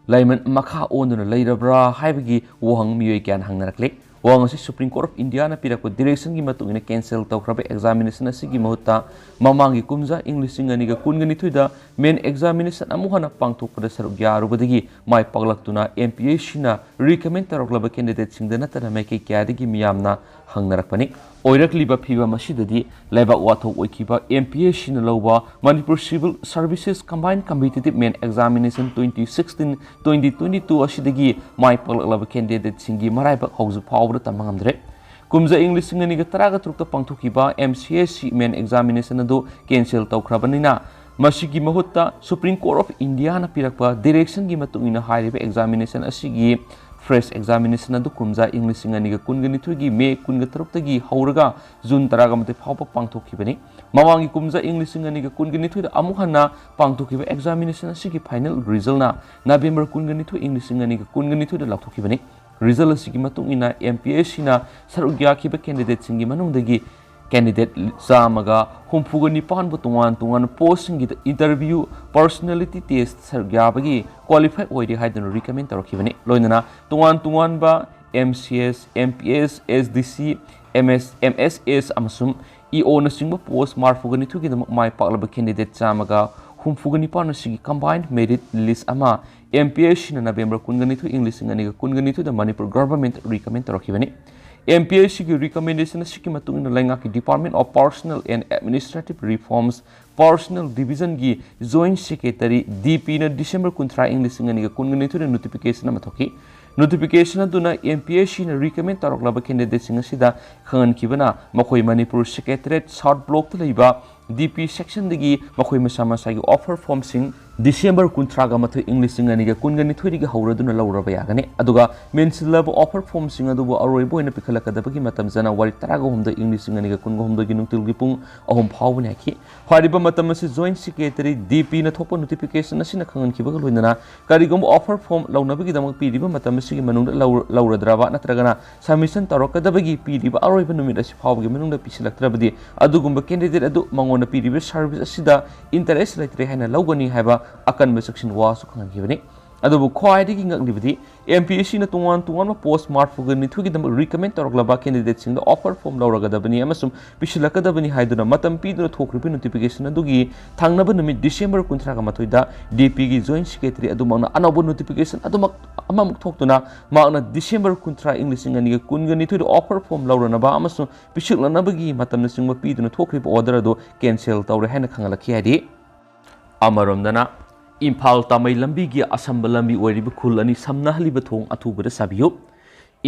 ꯂꯥꯏꯃꯟ ꯃꯈꯥ ꯑꯣꯟꯗꯨꯅ ꯂꯩꯔꯕ꯭ꯔꯥ ꯍꯥꯏꯕꯒꯤ ꯋꯥꯍꯪ ꯃꯤꯑꯣꯏ ꯀꯌꯥꯅ ꯍꯪꯅꯔꯛꯂꯤ꯫ ꯋꯥꯍꯪ ꯑꯁꯤ Supreme Court of India ꯅ ꯄꯤꯔꯛꯄ direction ꯒꯤ ꯃꯇꯨꯡ ꯏꯟꯅ cancel ꯇꯧꯈ꯭ꯔꯕ examination ꯑꯁꯤꯒꯤ ꯃꯍꯨꯠꯇ ꯃꯃꯥꯡꯒꯤ ꯀꯨꯝꯖꯥ ꯏꯪ ꯂꯤꯁꯤꯡ ꯑꯅꯤꯒ ꯀꯨꯟꯒ ꯅꯤꯊꯣꯏꯗ main examination ꯑꯃꯨꯛ ꯍꯟꯅ ꯄꯥꯡꯊꯣꯛꯄꯗ ꯁꯔꯨꯛ ꯌꯥꯔꯨꯕꯗꯒꯤ ꯃꯥꯏ ꯄꯥꯛꯂꯛꯇꯨꯅ M P S C ꯅ recommend ꯇꯧꯔꯛꯂꯕ candidateꯁꯤꯡꯗ ꯅꯠꯇꯅ ꯃꯥꯏꯀꯩ ꯀꯌꯥꯗꯒꯤ ꯃꯤꯌꯥꯝꯅ ꯍꯪꯅꯔꯛꯄꯅꯤ꯫ ꯑꯣꯏꯔꯛꯂꯤꯕ ꯐꯤꯕꯝ ꯑꯁꯤꯗꯗꯤ ꯂꯩꯕꯥꯛ ꯋꯥꯊꯣꯛ ꯑꯣꯏꯈꯤꯕ M P S C ꯅ ꯂꯧꯕ Manipur Civil Services Combined Competitive Main Examination twenty sixteen twenty twenty-two ꯑꯁꯤꯗꯒꯤ ꯃꯥꯏ ꯄꯥꯛꯂꯛꯂꯕ candidateꯁꯤꯡꯒꯤ ꯃꯔꯥꯏꯕꯛ ꯍꯧꯖꯤꯛ ꯐꯥꯎꯕꯗ ꯇꯝꯕ ꯉꯝꯗ꯭ꯔꯦ꯫ ꯀꯨꯝꯖꯥ ꯏꯪ ꯂꯤꯁꯤꯡ ꯑꯅꯤꯒ ꯇꯔꯥꯒ ꯇꯔꯨꯛꯇ ꯄꯥꯡꯊꯣꯛꯈꯤꯕ M C S C main examination ꯑꯗꯨ cancel ꯇꯧꯈ꯭ꯔꯕꯅꯤꯅ, ꯃꯁꯤꯒꯤ ꯃꯍꯨꯠꯇ Supreme Court of India ꯅ ꯄꯤꯔꯛꯄ direction ꯒꯤ ꯃꯇꯨꯡ ꯏꯟꯅ ꯍꯥꯏꯔꯤꯕ examination ꯑꯁꯤꯒꯤ fresh examination ꯑꯗꯨ ꯀꯨꯝꯖꯥ ꯏꯪ ꯂꯤꯁꯤꯡ ꯑꯅꯤꯒ ꯀꯨꯟꯒ ꯅꯤꯊꯣꯏꯒꯤ May ꯀꯨꯟꯒ ꯇꯔꯨꯛꯇꯒꯤ ꯍꯧꯔꯒ June ꯇꯔꯥꯃꯥꯊꯣꯏ ꯐꯥꯎꯕ ꯄꯥꯡꯊꯣꯛꯈꯤꯕꯅꯤ꯫ ꯃꯃꯥꯡꯒꯤ ꯀꯨꯝꯖꯥ ꯏꯪ ꯂꯤꯁꯤꯡ ꯑꯅꯤꯒ ꯀꯨꯟꯒ ꯅꯤꯊꯣꯏꯗ ꯑꯃꯨꯛ ꯍꯟꯅ ꯄꯥꯡꯊꯣꯛꯈꯤꯕ examination ꯑꯁꯤꯒꯤ final result ꯅ November ꯀꯨꯟꯒ ꯅꯤꯊꯣꯏ ꯏꯪ ꯂꯤꯁꯤꯡ ꯑꯅꯤꯒ ꯀꯨꯟꯒ ꯅꯤꯊꯣꯏꯗ ꯂꯥꯎꯊꯣꯛꯈꯤꯕꯅꯤ꯫ Result ꯑꯁꯤꯒꯤ ꯃꯇꯨꯡ ꯏꯟꯅ M P S C ꯅ ꯁꯔꯨꯛ ꯌꯥꯈꯤꯕ candidateꯁꯤꯡꯒꯤ ꯃꯅꯨꯡꯗꯒꯤ candidate ꯆꯥꯝꯃꯒ ꯍꯨꯝꯐꯨꯒ ꯅꯤꯄꯥꯟꯕꯨ ꯇꯣꯉꯥꯟ ꯇꯣꯉꯥꯟꯕ postꯁꯤꯡꯒꯤꯗ interview, personality test ꯁꯔꯨꯛ ꯌꯥꯕꯒꯤ qualify ꯑꯣꯏꯔꯦ ꯍꯥꯏꯗꯨꯅ recommend ꯇꯧꯔꯛꯈꯤꯕꯅꯤ꯫ ꯂꯣꯏꯅꯅ ꯇꯣꯉꯥꯟ ꯇꯣꯉꯥꯟꯕ MCS, MPS, SDC, MS, MSS ꯑꯃꯁꯨꯡ EO ꯅꯆꯤꯡꯕ post ꯃꯔꯤꯐꯨꯒ ꯅꯤꯊꯣꯏꯒꯤꯗꯃꯛ ꯃꯥꯏ ꯄꯥꯛꯂꯕ candidate ꯆꯥꯝꯃꯒ ꯍꯨꯝꯐꯨꯒ ꯅꯤꯄꯥꯟ ꯑꯁꯤꯒꯤ combined merit list ꯑꯃ MPSCꯅ November ꯀꯨꯟꯒ ꯅꯤꯊꯣꯏ, ꯏꯪ ꯂꯤꯁꯤꯡ ꯑꯅꯤꯒ ꯀꯨꯟꯒ ꯅꯤꯊꯣꯏꯗ ꯃꯅꯤꯄꯨꯔ government recommend ꯇꯧꯔꯛꯈꯤꯕꯅꯤ꯫ MPSCꯒꯤ recommendation ꯑꯁꯤꯒꯤ ꯃꯇꯨꯡ ꯏꯟꯅ ꯂꯩꯉꯥꯛꯀꯤ Department of Personnel and Administrative Reforms, Personnel Divisionꯒꯤ Joint Secretary, DPꯅ December ꯀꯨꯟꯊ꯭ꯔꯥ, ꯏꯪ ꯂꯤꯁꯤꯡ ꯑꯅꯤꯒ ꯀꯨꯟꯒ ꯅꯤꯊꯣꯏꯗ notification ꯑꯃ ꯊꯣꯛꯈꯤ꯫ Notification ꯑꯗꯨꯅ MPSCꯅ recommend ꯇꯧꯔꯛꯂꯕ candidateꯁꯤꯡ ꯑꯁꯤꯗ ꯈꯪꯍꯟꯈꯤꯕꯅ ꯃꯈꯣꯏ ꯃꯅꯤꯄꯨꯔ Secretariat South Blockꯇ ꯂꯩꯕ DP sectionꯗꯒꯤ ꯃꯈꯣꯏ ꯃꯁꯥ ꯃꯁꯥꯒꯤ offer formꯁꯤꯡ December ꯀꯨꯟꯊ꯭ꯔꯥꯒ ꯃꯥꯊꯣꯏ, ꯏꯪ ꯂꯤꯁꯤꯡ ꯑꯅꯤꯒ ꯀꯨꯟꯒ ꯅꯤꯊꯣꯏꯗꯒꯤ ꯍꯧꯔꯗꯨꯅ ꯂꯧꯔꯕ ꯌꯥꯒꯅꯤ꯫ ꯑꯗꯨꯒ ꯃꯦꯟꯁꯤꯜꯂꯕ offer formꯁꯤꯡ ꯑꯗꯨꯕꯨ ꯑꯔꯣꯏꯕ ꯑꯣꯏꯅ ꯄꯤꯈꯠꯂꯛꯀꯗꯕꯒꯤ ꯃꯇꯝ January ꯇꯔꯥꯒ ꯍꯨꯝꯗꯣꯏ, ꯏꯪ ꯂꯤꯁꯤꯡ ꯑꯅꯤꯒ ꯀꯨꯟꯒ ꯍꯨꯝꯗꯣꯏꯒꯤ ꯅꯨꯡꯊꯤꯜꯒꯤ ꯄꯨꯡ ꯑꯍꯨꯝ ꯐꯥꯎꯕꯅꯤ ꯍꯥꯏꯈꯤ꯫ ꯍꯥꯏꯔꯤꯕ ꯃꯇꯝ ꯑꯁꯤ Joint Secretary, DPꯅ ꯊꯣꯛꯄ notification ꯑꯁꯤꯅ ꯈꯪꯍꯟꯈꯤꯕꯒ ꯂꯣꯏꯅꯅ ꯀꯔꯤꯒꯨꯝꯕ offer form ꯂꯧꯅꯕꯒꯤꯗꯃꯛ ꯄꯤꯔꯤꯕ ꯃꯇꯝ ꯑꯁꯤꯒꯤ ꯃꯅꯨꯡꯗ ꯂꯧ-, ꯂꯧꯔꯗ꯭ꯔꯕ ꯅꯠꯇ꯭ꯔꯒꯅ submission ꯇꯧꯔꯛꯀꯗꯕꯒꯤ ꯄꯤꯔꯤꯕ ꯑꯔꯣꯏꯕ ꯅꯨꯃꯤꯠ ꯑꯁꯤ ꯐꯥꯎꯕꯒꯤ ꯃꯅꯨꯡꯗ ꯄꯤꯁꯤꯜꯂꯛꯇ꯭ꯔꯕꯗꯤ ꯑꯗꯨꯒꯨꯝꯕ candidate ꯑꯗꯨ ꯃꯉꯣꯟꯗ ꯄꯤꯔꯤꯕ service ꯑꯁꯤꯗ interest ꯂꯩꯇ꯭ꯔꯦ ꯍꯥꯏꯅ ꯂꯧꯒꯅꯤ ꯍꯥꯏꯕ ꯑꯀꯟꯕ ꯆꯦꯛꯁꯤꯟ ꯋꯥꯁꯨ ꯈꯪꯍꯟꯈꯤꯕꯅꯤ꯫ ꯑꯗꯨꯕꯨ ꯈ꯭ꯋꯥꯏꯗꯒꯤ ꯉꯛꯂꯤꯕꯗꯤ MPSCꯅ ꯇꯣꯉꯥꯟ ꯇꯣꯉꯥꯟꯕ post ꯃꯔꯤꯐꯨꯒ ꯅꯤꯊꯣꯏꯒꯤꯗꯃꯛ recommend ꯇꯧꯔꯛꯂꯕ candidateꯁꯤꯡꯗ offer form ꯂꯧꯔꯒꯗꯕꯅꯤ ꯑꯃꯁꯨꯡ ꯄꯤꯁꯤꯜꯂꯛꯀꯗꯕꯅꯤ ꯍꯥꯏꯗꯨꯅ ꯃꯇꯝ ꯄꯤꯗꯨꯅ ꯊꯣꯛꯈ꯭ꯔꯤꯕ notification ꯑꯗꯨꯒꯤ ꯊꯪꯅꯕ ꯅꯨꯃꯤꯠ December ꯀꯨꯟꯊ꯭ꯔꯥꯒ ꯃꯥꯊꯣꯏꯗ DPꯒꯤ Joint Secretary ꯑꯗꯨꯃꯛꯅ ꯑꯅꯧꯕ notification ꯑꯗꯨꯃꯛ ꯑꯃꯃꯨꯛ ꯊꯣꯛꯇꯨꯅ ꯃꯍꯥꯛꯅ December ꯀꯨꯟꯊ꯭ꯔꯥ, ꯏꯪ ꯂꯤꯁꯤꯡ ꯑꯅꯤꯒ ꯀꯨꯟꯒ ꯅꯤꯊꯣꯏꯗ offer form ꯂꯧꯔꯅꯕ ꯑꯃꯁꯨꯡ ꯄꯤꯁꯤꯜꯂꯛꯅꯕꯒꯤ ꯃꯇꯝꯅꯆꯤꯡꯕ ꯄꯤꯗꯨꯅ ꯊꯣꯛꯈ꯭ꯔꯤꯕ order ꯑꯗꯨ cancel ꯇꯧꯔꯦ ꯍꯥꯏꯅ ꯈꯪꯍꯜꯂꯛꯈꯤ ꯍꯥꯏꯔꯤ꯫ ꯑꯃꯔꯣꯝꯗꯅ, ꯏꯝꯐꯥꯜ ꯇꯥꯃꯩ ꯂꯝꯕꯤꯒꯤ ꯑꯁꯝꯕ ꯂꯝꯕꯤ ꯑꯣꯏꯔꯤꯕ ꯈꯨꯜ ꯑꯅꯤ ꯁꯝꯅꯍꯜꯂꯤꯕ ꯊꯣꯡ ꯑꯊꯨꯕꯗ ꯁꯥꯕꯤꯌꯨ꯫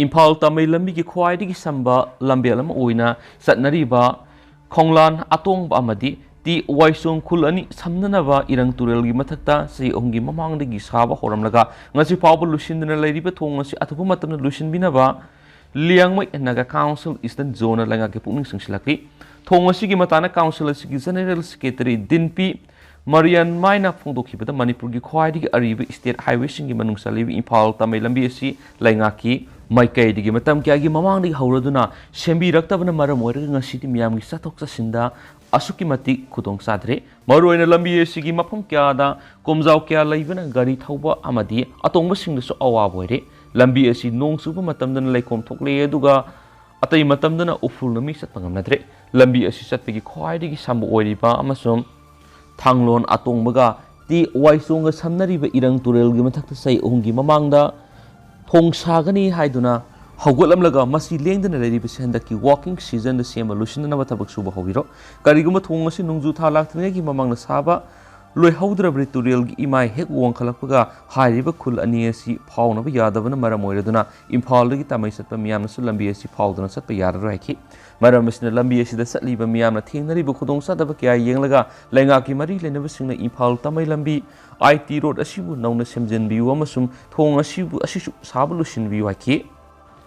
ꯏꯝꯐꯥꯜ ꯇꯥꯃꯩ ꯂꯝꯕꯤꯒꯤ ꯈ꯭ꯋꯥꯏꯗꯒꯤ ꯁꯝꯕ ꯂꯝꯕꯦꯜ ꯑꯃ ꯑꯣꯏꯅ ꯆꯠꯅꯔꯤꯕ ꯈꯣꯡꯂꯥꯟ ꯑꯇꯣꯡꯕ ꯑꯃꯗꯤ ꯇꯤ ꯋꯥꯏꯁꯣꯡ ꯈꯨꯜ ꯑꯅꯤ ꯁꯝꯅꯅꯕ ꯏꯔꯪ ꯇꯨꯔꯦꯜꯒꯤ ꯃꯊꯛꯇ ꯆꯍꯤ ꯑꯍꯨꯝꯒꯤ ꯃꯃꯥꯡꯗꯒꯤ ꯁꯥꯕ ꯍꯧꯔꯝꯂꯒ ꯉꯁꯤ ꯐꯥꯎꯕ ꯂꯣꯏꯁꯤꯟꯗꯅ ꯂꯩꯔꯤꯕ ꯊꯣꯡ ꯑꯁꯤ ꯑꯊꯨꯕ ꯃꯇꯝꯗ ꯂꯣꯏꯁꯤꯟꯕꯤꯅꯕ ꯂꯤꯌꯥꯡꯃꯩ Naga Council Eastern Zoneꯅ ꯂꯩꯉꯥꯛꯀꯤ ꯄꯨꯛꯅꯤꯡ ꯆꯤꯡꯁꯤꯜꯂꯛꯂꯤ꯫ ꯊꯣꯡ ꯑꯁꯤꯒꯤ ꯃꯇꯥꯡꯗ council ꯑꯁꯤꯒꯤ General Secretary ꯗꯤꯟꯄꯤ ꯃꯔꯤꯌꯟꯃꯥꯏꯅ ꯐꯣꯡꯗꯣꯛꯈꯤꯕꯗ, ꯃꯅꯤꯄꯨꯔꯒꯤ ꯈ꯭ꯋꯥꯏꯗꯒꯤ ꯑꯔꯤꯕ state highwayꯁꯤꯡꯒꯤ ꯃꯅꯨꯡ ꯆꯜꯂꯤꯕ ꯏꯝꯐꯥꯜ ꯇꯥꯃꯩ ꯂꯝꯕꯤ ꯑꯁꯤ ꯂꯩꯉꯥꯛꯀꯤ ꯃꯥꯏꯀꯩꯗꯒꯤ ꯃꯇꯝ ꯀꯌꯥꯒꯤ ꯃꯃꯥꯡꯗꯒꯤ ꯍꯧꯔꯗꯨꯅ ꯁꯦꯝꯕꯤꯔꯛꯇꯕꯅ ꯃꯔꯝ ꯑꯣꯏꯔꯒ ꯉꯁꯤꯗꯤ ꯃꯤꯌꯥꯝꯒꯤ ꯆꯠꯊꯣꯛ ꯆꯠꯁꯤꯟꯗ ꯑꯁꯨꯛꯀꯤ ꯃꯇꯤꯛ ꯈꯨꯗꯣꯡ ꯆꯥꯗ꯭ꯔꯦ꯫ ꯃꯔꯨꯑꯣꯏꯅ ꯂꯝꯕꯤ ꯑꯁꯤꯒꯤ ꯃꯐꯝ ꯀꯌꯥꯗ ꯀꯣꯝꯖꯥꯎ ꯀꯌꯥ ꯂꯩꯕꯅ ꯒꯥꯔꯤ ꯊꯧꯕ ꯑꯃꯗꯤ ꯑꯇꯣꯡꯕꯁꯤꯡꯗꯁꯨ ꯑꯋꯥꯕ ꯑꯣꯏꯔꯦ꯫ ꯂꯝꯕꯤ ꯑꯁꯤ ꯅꯣꯡ ꯆꯨꯕ ꯃꯇꯝꯗꯅ ꯂꯩꯈꯣꯝ ꯊꯣꯛꯂꯛꯑꯦ, ꯑꯗꯨꯒ ꯑꯇꯩ ꯃꯇꯝꯗꯅ ꯎꯐꯨꯜꯅ ꯃꯤ ꯆꯠꯄ ꯉꯝꯅꯗ꯭ꯔꯦ꯫ ꯂꯝꯕꯤ ꯑꯁꯤ ꯆꯠꯄꯒꯤ ꯈ꯭ꯋꯥꯏꯗꯒꯤ ꯁꯥꯡꯕ ꯑꯣꯏꯔꯤꯕ ꯑꯃꯁꯨꯡ ꯊꯥꯡꯂꯣꯟ ꯑꯇꯣꯡꯕꯒ ꯇꯤ ꯋꯥꯏꯆꯣꯡꯒ ꯁꯝꯅꯔꯤꯕ ꯏꯔꯪ ꯇꯨꯔꯦꯜꯒꯤ ꯃꯊꯛꯇ ꯆꯍꯤ ꯑꯍꯨꯝꯒꯤ ꯃꯃꯥꯡꯗ ꯊꯣꯡ ꯁꯥꯒꯅꯤ ꯍꯥꯏꯗꯨꯅ ꯍꯧꯒꯠꯂꯝꯂꯒ ꯃꯁꯤ ꯂꯦꯡꯗꯅ ꯂꯩꯔꯤꯕꯁꯤ ꯍꯟꯗꯛꯀꯤ working seasonꯗ ꯁꯦꯝꯕ ꯂꯣꯏꯁꯤꯟꯅꯅꯕ ꯊꯕꯛ ꯁꯨꯕ ꯍꯧꯕꯤꯔꯣ꯫ ꯀꯔꯤꯒꯨꯝꯕ ꯊꯣꯡ ꯑꯁꯤ ꯅꯣꯡꯖꯨ ꯊꯥ ꯂꯥꯛꯇ꯭ꯔꯤꯉꯩꯒꯤ ꯃꯃꯥꯡꯗ ꯁꯥꯕ ꯂꯣꯏꯍꯧꯗ꯭ꯔꯕꯗꯤ ꯇꯨꯔꯦꯜꯒꯤ ꯏꯃꯥꯏ ꯍꯦꯛ ꯋꯥꯡꯈꯠꯂꯛꯄꯒ ꯍꯥꯏꯔꯤꯕ ꯈꯨꯜ ꯑꯅꯤ ꯑꯁꯤ ꯐꯥꯎꯅꯕ ꯌꯥꯗꯕꯅ ꯃꯔꯝ ꯑꯣꯏꯔꯗꯨꯅ ꯏꯝꯐꯥꯜꯗꯒꯤ ꯇꯥꯃꯩ ꯆꯠꯄ ꯃꯤꯌꯥꯝꯅꯁꯨ ꯂꯝꯕꯤ ꯑꯁꯤ ꯐꯥꯎꯗꯨꯅ ꯆꯠꯄ ꯌꯥꯔꯔꯣꯏ ꯍꯥꯏꯈꯤ꯫ ꯃꯔꯝ ꯑꯁꯤꯅ ꯂꯝꯕꯤ ꯑꯁꯤꯗ ꯆꯠꯂꯤꯕ ꯃꯤꯌꯥꯝꯅ ꯊꯦꯡꯅꯔꯤꯕ ꯈꯨꯗꯣꯡꯆꯥꯗꯕ ꯀꯌꯥ ꯌꯦꯡꯂꯒ ꯂꯩꯉꯥꯛꯀꯤ ꯃꯔꯤ ꯂꯩꯅꯕꯁꯤꯡꯅ ꯏꯝꯐꯥꯜ ꯇꯥꯃꯩ ꯂꯝꯕꯤ, ꯑꯥꯏ ꯇꯤ ꯔꯣꯗ ꯑꯁꯤꯕꯨ ꯅꯧꯅ ꯁꯦꯝꯖꯤꯟꯕꯤꯌꯨ ꯑꯃꯁꯨꯡ ꯊꯣꯡ ꯑꯁꯤꯕꯨ, ꯑꯁꯤꯁꯨ ꯁꯥꯕ ꯂꯣꯏꯁꯤꯟꯕꯤꯌꯨ ꯍꯥꯏꯈꯤ꯫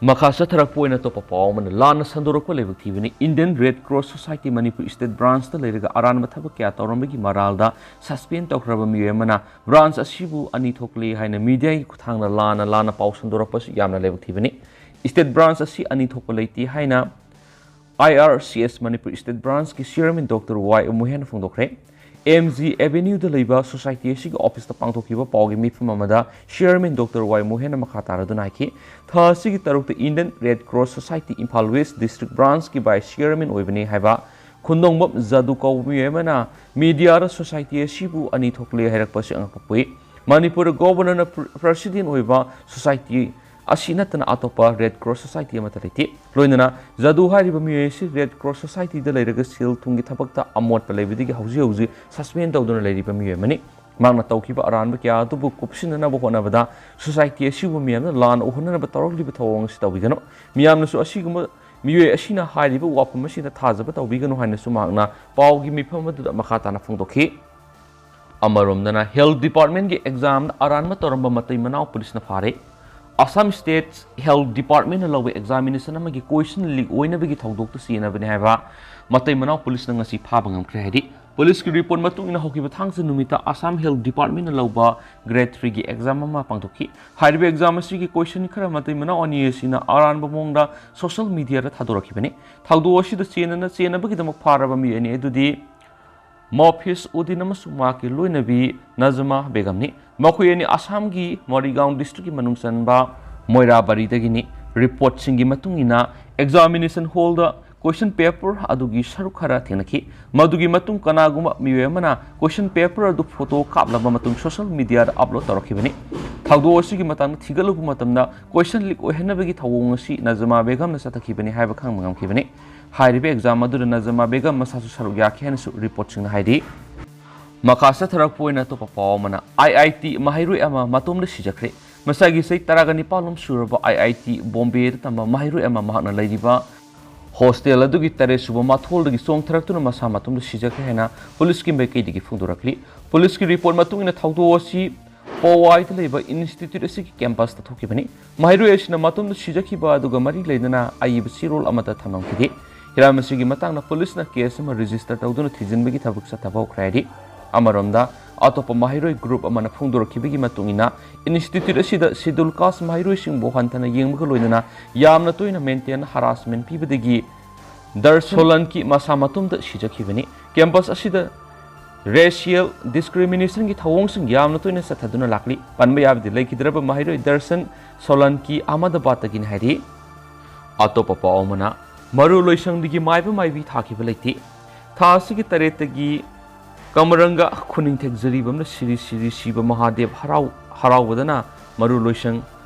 ꯃꯈꯥ ꯆꯠꯊꯔꯛꯄ ꯑꯣꯏꯅ ꯑꯇꯣꯞꯄ ꯄꯥꯎ ꯑꯃꯅ ꯂꯥꯟꯅ ꯁꯟꯗꯣꯔꯛꯄ ꯂꯥꯏꯕꯛ ꯊꯤꯕꯅꯤ꯫ Indian Red Cross Society Manipur state branchꯇ ꯂꯩꯔꯒ ꯑꯔꯥꯟꯕ ꯊꯕꯛ ꯀꯌꯥ ꯇꯧꯔꯝꯕꯒꯤ ꯃꯔꯥꯜꯗ suspend ꯇꯧꯈ꯭ꯔꯕ ꯃꯤꯑꯣꯏ ꯑꯃꯅ branch ꯑꯁꯤꯕꯨ ꯑꯅꯤ ꯊꯣꯛꯂꯦ ꯍꯥꯏꯅ mediaꯒꯤ ꯈꯨꯠꯊꯥꯡꯗ ꯂꯥꯟꯅ ꯂꯥꯟꯅ ꯄꯥꯎ ꯁꯟꯗꯣꯔꯛꯄꯁꯨ ꯌꯥꯝꯅ ꯂꯥꯏꯕꯛ ꯊꯤꯕꯅꯤ꯫ State branch ꯑꯁꯤ ꯑꯅꯤ ꯊꯣꯛꯄ ꯂꯩꯇꯦ ꯍꯥꯏꯅ I R C S Manipur state branchꯀꯤ chairman Doctor Y ꯃꯣꯍꯦꯟꯅ ꯐꯣꯡꯗꯣꯛꯈ꯭ꯔꯦ꯫ M G Avenueꯗ ꯂꯩꯕ society ꯑꯁꯤꯒꯤ officeꯇ ꯄꯥꯡꯊꯣꯛꯈꯤꯕ ꯄꯥꯎꯒꯤ ꯃꯤꯐꯝ ꯑꯃꯗ chairman Doctor ꯋꯥꯏ ꯃꯣꯍꯦꯟꯅ ꯃꯈꯥ ꯇꯥꯔꯗꯨꯅ ꯍꯥꯏꯈꯤ, ꯊꯥ ꯑꯁꯤꯒꯤ ꯇꯔꯨꯛꯇ Indian Red Cross Society Imphal West District Branchꯀꯤ vice chairman ꯑꯣꯏꯕꯅꯤ ꯍꯥꯏꯕ ꯈꯨꯟꯗꯣꯡꯕꯝ ꯖꯥꯗꯨ ꯀꯧꯕ ꯃꯤꯑꯣꯏ ꯑꯃꯅ mediaꯗ society ꯑꯁꯤꯕꯨ ꯑꯅꯤ ꯊꯣꯛꯂꯦ ꯍꯥꯏꯔꯛꯄ ꯑꯁꯤ ꯑꯉꯛꯄ ꯄꯣꯛꯏ꯫ ꯃꯅꯤꯄꯨꯔꯗ governorꯅ pre-, president ꯑꯣꯏꯕ society ꯑꯁꯤ ꯅꯠꯇꯅ ꯑꯇꯣꯞꯄ Red Cross Society ꯑꯃꯠꯇ ꯂꯩꯇꯦ꯫ ꯂꯣꯏꯅꯅ ꯖꯥꯗꯨ ꯍꯥꯏꯔꯤꯕ ꯃꯤꯑꯣꯏ ꯑꯁꯤ Red Cross Societyꯗ ꯂꯩꯔꯒ ꯁꯦꯜ ꯊꯨꯝꯒꯤ ꯊꯕꯛꯇ ꯑꯃꯣꯠꯄ ꯂꯩꯕꯗꯒꯤ ꯍꯧꯖꯤꯛ ꯍꯧꯖꯤꯛ suspend ꯇꯧꯗꯨꯅ ꯂꯩꯔꯤꯕ ꯃꯤꯑꯣꯏ ꯑꯃꯅꯤ꯫ ꯃꯍꯥꯛꯅ ꯇꯧꯈꯤꯕ ꯑꯔꯥꯟꯕ ꯀꯌꯥ ꯑꯗꯨꯕꯨ ꯀꯨꯞꯁꯤꯟꯅꯅꯕ ꯍꯣꯠꯅꯕꯗ society ꯑꯁꯤꯕꯨ ꯃꯤꯌꯥꯝꯅ ꯂꯥꯟꯅ ꯎꯍꯟꯅꯅꯕ ꯇꯧꯔꯛꯂꯤꯕ ꯊꯧꯑꯣꯡ ꯑꯁꯤ ꯇꯧꯕꯤꯒꯅꯨ꯫ ꯃꯤꯌꯥꯝꯅꯁꯨ ꯑꯁꯤꯒꯨꯝꯕ ꯃꯤꯑꯣꯏ ꯑꯁꯤꯅ ꯍꯥꯏꯔꯤꯕ ꯋꯥꯐꯝ ꯑꯁꯤꯗ ꯊꯥꯖꯕ ꯇꯧꯕꯤꯒꯅꯨ ꯍꯥꯏꯅꯁꯨ ꯃꯍꯥꯛꯅ ꯄꯥꯎꯒꯤ ꯃꯤꯐꯝ ꯑꯗꯨꯗ ꯃꯈꯥ ꯇꯥꯅ ꯐꯣꯡꯗꯣꯛꯈꯤ꯫ ꯑꯃꯔꯣꯝꯗꯅ health departmentꯀꯤ examꯗ ꯑꯔꯥꯟꯕ ꯇꯧꯔꯝꯕ ꯃꯇꯩ ꯃꯅꯥꯎ ꯄꯨꯂꯤꯁꯅ ꯐꯥꯔꯦ꯫ ꯑꯁꯥꯝ state health departmentꯅ ꯂꯧꯕ examination ꯑꯃꯒꯤ question leak ꯑꯣꯏꯅꯕꯒꯤ ꯊꯧꯗꯣꯛꯇ ꯆꯦꯟꯅꯕꯅꯤ ꯍꯥꯏꯕ ꯃꯇꯩ ꯃꯅꯥꯎ ꯄꯨꯂꯤꯁꯅ ꯉꯁꯤ ꯐꯥꯕ ꯉꯝꯈ꯭ꯔꯦ ꯍꯥꯏꯔꯤ꯫ ꯄꯨꯂꯤꯁꯀꯤ report ꯃꯇꯨꯡ ꯏꯟꯅ ꯍꯧꯈꯤꯕ ꯊꯥꯡꯖ ꯅꯨꯃꯤꯠꯇ ꯑꯁꯥꯝ health departmentꯅ ꯂꯧꯕ grade threeꯒꯤ exam ꯑꯃ ꯄꯥꯡꯊꯣꯛꯈꯤ꯫ ꯍꯥꯏꯔꯤꯕ exam ꯑꯁꯤꯒꯤ question ꯈꯔ ꯃꯇꯩ ꯃꯅꯥꯎ ꯑꯅꯤ ꯑꯁꯤꯅ ꯑꯔꯥꯟꯕ ꯃꯑꯣꯡꯗ social mediaꯗ ꯊꯥꯗꯣꯔꯛꯈꯤꯕꯅꯤ꯫ ꯊꯧꯗꯣꯛ ꯑꯁꯤꯗ ꯆꯦꯟꯅꯅ, ꯆꯦꯟꯅꯕꯒꯤꯗꯃꯛ ꯐꯥꯔꯕ ꯃꯤꯑꯣꯏ ꯑꯅꯤ ꯑꯗꯨꯗꯤ ꯃꯣꯐꯤꯁ ꯎꯗꯤꯟ ꯑꯃꯁꯨꯡ ꯃꯍꯥꯛꯀꯤ ꯂꯣꯏꯅꯕꯤ ꯅꯖꯃꯥ ꯕꯦꯒꯝꯅꯤ꯫ ꯃꯈꯣꯏ ꯑꯅꯤ ꯑꯁꯥꯝꯒꯤ ꯃꯣꯔꯤꯒꯥꯎꯟ districtꯀꯤ ꯃꯅꯨꯡ ꯆꯟꯕ ꯃꯣꯏꯔꯥꯕꯔꯤꯗꯒꯤꯅꯤ꯫ ꯔꯤꯄꯣꯔꯠꯁꯤꯡꯒꯤ ꯃꯇꯨꯡ ꯏꯟꯅ, ꯑꯦꯛꯖꯥꯃꯤꯅꯦꯁꯟ ꯍꯣꯜꯗ ꯀꯣꯏꯁꯟ ꯄꯦꯄꯔ ꯑꯗꯨꯒꯤ ꯁꯔꯨꯛ ꯈꯔ ꯊꯦꯡꯅꯈꯤ꯫ ꯃꯗꯨꯒꯤ ꯃꯇꯨꯡ ꯀꯅꯥꯒꯨꯝꯕ ꯃꯤꯑꯣꯏ ꯑꯃꯅ ꯀꯣꯏꯁꯟ ꯄꯦꯄꯔ ꯑꯗꯨ ꯐꯣꯇꯣ ꯀꯥꯞꯂꯕ ꯃꯇꯨꯡ ꯁꯣꯁꯤꯌꯦꯜ ꯃꯤꯗꯤꯌꯥꯗ ꯑꯞꯂꯣꯗ ꯇꯧꯔꯛꯈꯤꯕꯅꯤ꯫ ꯊꯧꯗꯣꯛ ꯑꯁꯤꯒꯤ ꯃꯇꯥꯡꯗ ꯊꯤꯒꯠꯂꯨꯕ ꯃꯇꯝꯗ ꯀꯣꯏꯁꯟ ꯂꯤꯛ ꯑꯣꯏꯍꯟꯅꯕꯒꯤ ꯊꯧꯑꯣꯡ ꯑꯁꯤ ꯅꯖꯃꯥ ꯕꯦꯒꯝꯅ ꯆꯠꯊꯈꯤꯕꯅꯤ ꯍꯥꯏꯕ ꯈꯪꯕ ꯉꯝꯈꯤꯕꯅꯤ꯫ ꯍꯥꯏꯔꯤꯕ ꯑꯦꯛꯖꯥꯝ ꯑꯗꯨꯗ ꯅꯖꯃꯥ ꯕꯦꯒꯝ ꯃꯁꯥꯁꯨ ꯁꯔꯨꯛ ꯌꯥꯈꯤ ꯍꯥꯏꯅꯁꯨ ꯔꯤꯄꯣꯔꯠꯁꯤꯡꯅ ꯍꯥꯏꯔꯤ꯫ ꯃꯈꯥ ꯆꯠꯊꯔꯛꯄ ꯑꯣꯏꯅ ꯑꯇꯣꯞꯄ ꯄꯥꯎ ꯑꯃꯅ, ꯑꯥꯏ ꯑꯥꯏ ꯇꯤ ꯃꯍꯩꯔꯣꯏ ꯑꯃ ꯃꯇꯣꯝꯗ ꯁꯤꯖꯈ꯭ꯔꯦ꯫ ꯃꯁꯥꯒꯤ ꯆꯍꯤ ꯇꯔꯥꯒ ꯅꯤꯄꯥꯟ ꯂꯣꯝ ꯁꯨꯔꯕ ꯑꯥꯏ ꯑꯥꯏ ꯇꯤ ꯕꯣꯝꯕꯦꯗ ꯇꯝꯕ ꯃꯍꯩꯔꯣꯏ ꯑꯃ ꯃꯍꯥꯛꯅ ꯂꯩꯔꯤꯕ ꯍꯣꯁꯇꯦꯜ ꯑꯗꯨꯒꯤ ꯇꯔꯦꯠ ꯁꯨꯕ ꯃꯊꯣꯜꯗꯒꯤ ꯆꯣꯡꯊꯔꯛꯇꯨꯅ ꯃꯁꯥ ꯃꯇꯣꯝꯗ ꯁꯤꯖꯈ꯭ꯔꯦ ꯍꯥꯏꯅ ꯄꯨꯂꯤꯁꯀꯤ ꯃꯥꯏꯀꯩꯗꯒꯤ ꯐꯣꯡꯗꯣꯔꯛꯂꯤ꯫ ꯄꯨꯂꯤꯁꯀꯤ ꯔꯤꯄꯣꯔꯠ ꯃꯇꯨꯡ ꯏꯟꯅ ꯊꯧꯗꯣꯛ ꯑꯁꯤ ꯄꯣꯋꯥꯏꯗ ꯂꯩꯕ ꯏꯟꯁꯇꯤꯇ꯭ꯌꯨꯠ ꯑꯁꯤꯒꯤ ꯀꯦꯝꯄꯁꯇ ꯊꯣꯛꯈꯤꯕꯅꯤ꯫ ꯃꯍꯩꯔꯣꯏ ꯑꯁꯤꯅ ꯃꯇꯣꯝꯗ ꯁꯤꯖꯈꯤꯕ ꯑꯗꯨꯒ ꯃꯔꯤ ꯂꯩꯅꯅ ꯑꯏꯕ ꯆꯦꯔꯣꯜ ꯑꯃꯠꯇ ꯊꯝꯂꯝꯈꯤꯗꯦ꯫ ꯍꯤꯔꯝ ꯑꯁꯤꯒꯤ ꯃꯇꯥꯡꯗ ꯄꯨꯂꯤꯁꯅ ꯀꯦꯁ ꯑꯃ ꯔꯦꯖꯤꯁꯇꯔ ꯇꯧꯗꯨꯅ ꯊꯤꯖꯤꯟꯕꯒꯤ ꯊꯕꯛ ꯆꯠꯊꯕ ꯍꯧꯈ꯭ꯔꯦ ꯍꯥꯏꯔꯤ꯫ ꯑꯃꯔꯣꯝꯗ, ꯑꯇꯣꯞꯄ ꯃꯍꯩꯔꯣꯏ ꯒ꯭ꯔꯨꯞ ꯑꯃꯅ ꯐꯣꯡꯗꯣꯔꯛꯈꯤꯕꯒꯤ ꯃꯇꯨꯡ ꯏꯟꯅ, ꯏꯟꯁꯇꯤꯇ꯭ꯌꯨꯠ ꯑꯁꯤꯗ ꯁꯤꯗꯨꯜ ꯀꯥꯁ ꯃꯍꯩꯔꯣꯏꯁꯤꯡꯕꯨ ꯍꯟꯊꯅ ꯌꯦꯡꯕꯒ ꯂꯣꯏꯅꯅ ꯌꯥꯝꯅ ꯇꯣꯏꯅ ꯃꯦꯟꯇꯦꯜ ꯍꯔꯥꯁꯃꯦꯟ ꯄꯤꯕꯗꯒꯤ ꯗꯔꯁꯟ ꯁꯣꯂꯟꯀꯤ ꯃꯁꯥ ꯃꯇꯣꯝꯇ ꯁꯤꯖꯈꯤꯕꯅꯤ꯫ ꯀꯦꯝꯄꯁ ꯑꯁꯤꯗ ꯔꯦꯁꯤꯌꯦꯜ ꯗꯤꯁꯀ꯭ꯔꯤꯃꯤꯅꯦꯁꯟꯒꯤ ꯊꯧꯑꯣꯡꯁꯤꯡ ꯌꯥꯝꯅ ꯇꯣꯏꯅ ꯆꯠꯊꯗꯨꯅ ꯂꯥꯛꯂꯤ꯫ ꯄꯟꯕ ꯌꯥꯕꯗꯤ ꯂꯩꯈꯤꯗ꯭ꯔꯕ ꯃꯍꯩꯔꯣꯏ ꯗꯔꯁꯟ ꯁꯣꯂꯟꯀꯤ ꯑꯍꯃꯗꯕꯥꯗꯇꯒꯤꯅꯤ ꯍꯥꯏꯔꯤ꯫ ꯑꯇꯣꯞꯄ ꯄꯥꯎ ꯑꯃꯅ, ꯃꯔꯨ ꯂꯣꯏꯁꯪꯗꯒꯤ ꯃꯥꯏꯕ ꯃꯥꯏꯕꯤ ꯊꯥꯈꯤꯕ ꯂꯩꯇꯦ꯫ ꯊꯥ ꯑꯁꯤꯒꯤ ꯇꯔꯦꯠꯇꯒꯤ ꯀꯃꯔꯪꯒ ꯈꯨꯅꯤꯡꯊꯦꯛ ꯖꯔꯤꯕꯝꯅ ꯁꯤꯔꯤ ꯁꯤꯔꯤ ꯁꯤꯕ ꯃꯍꯥꯗꯦꯕ ꯍꯔꯥꯎ-, ꯍꯔꯥꯎꯕꯗꯅ ꯃꯔꯨ ꯂꯣꯏꯁꯪ,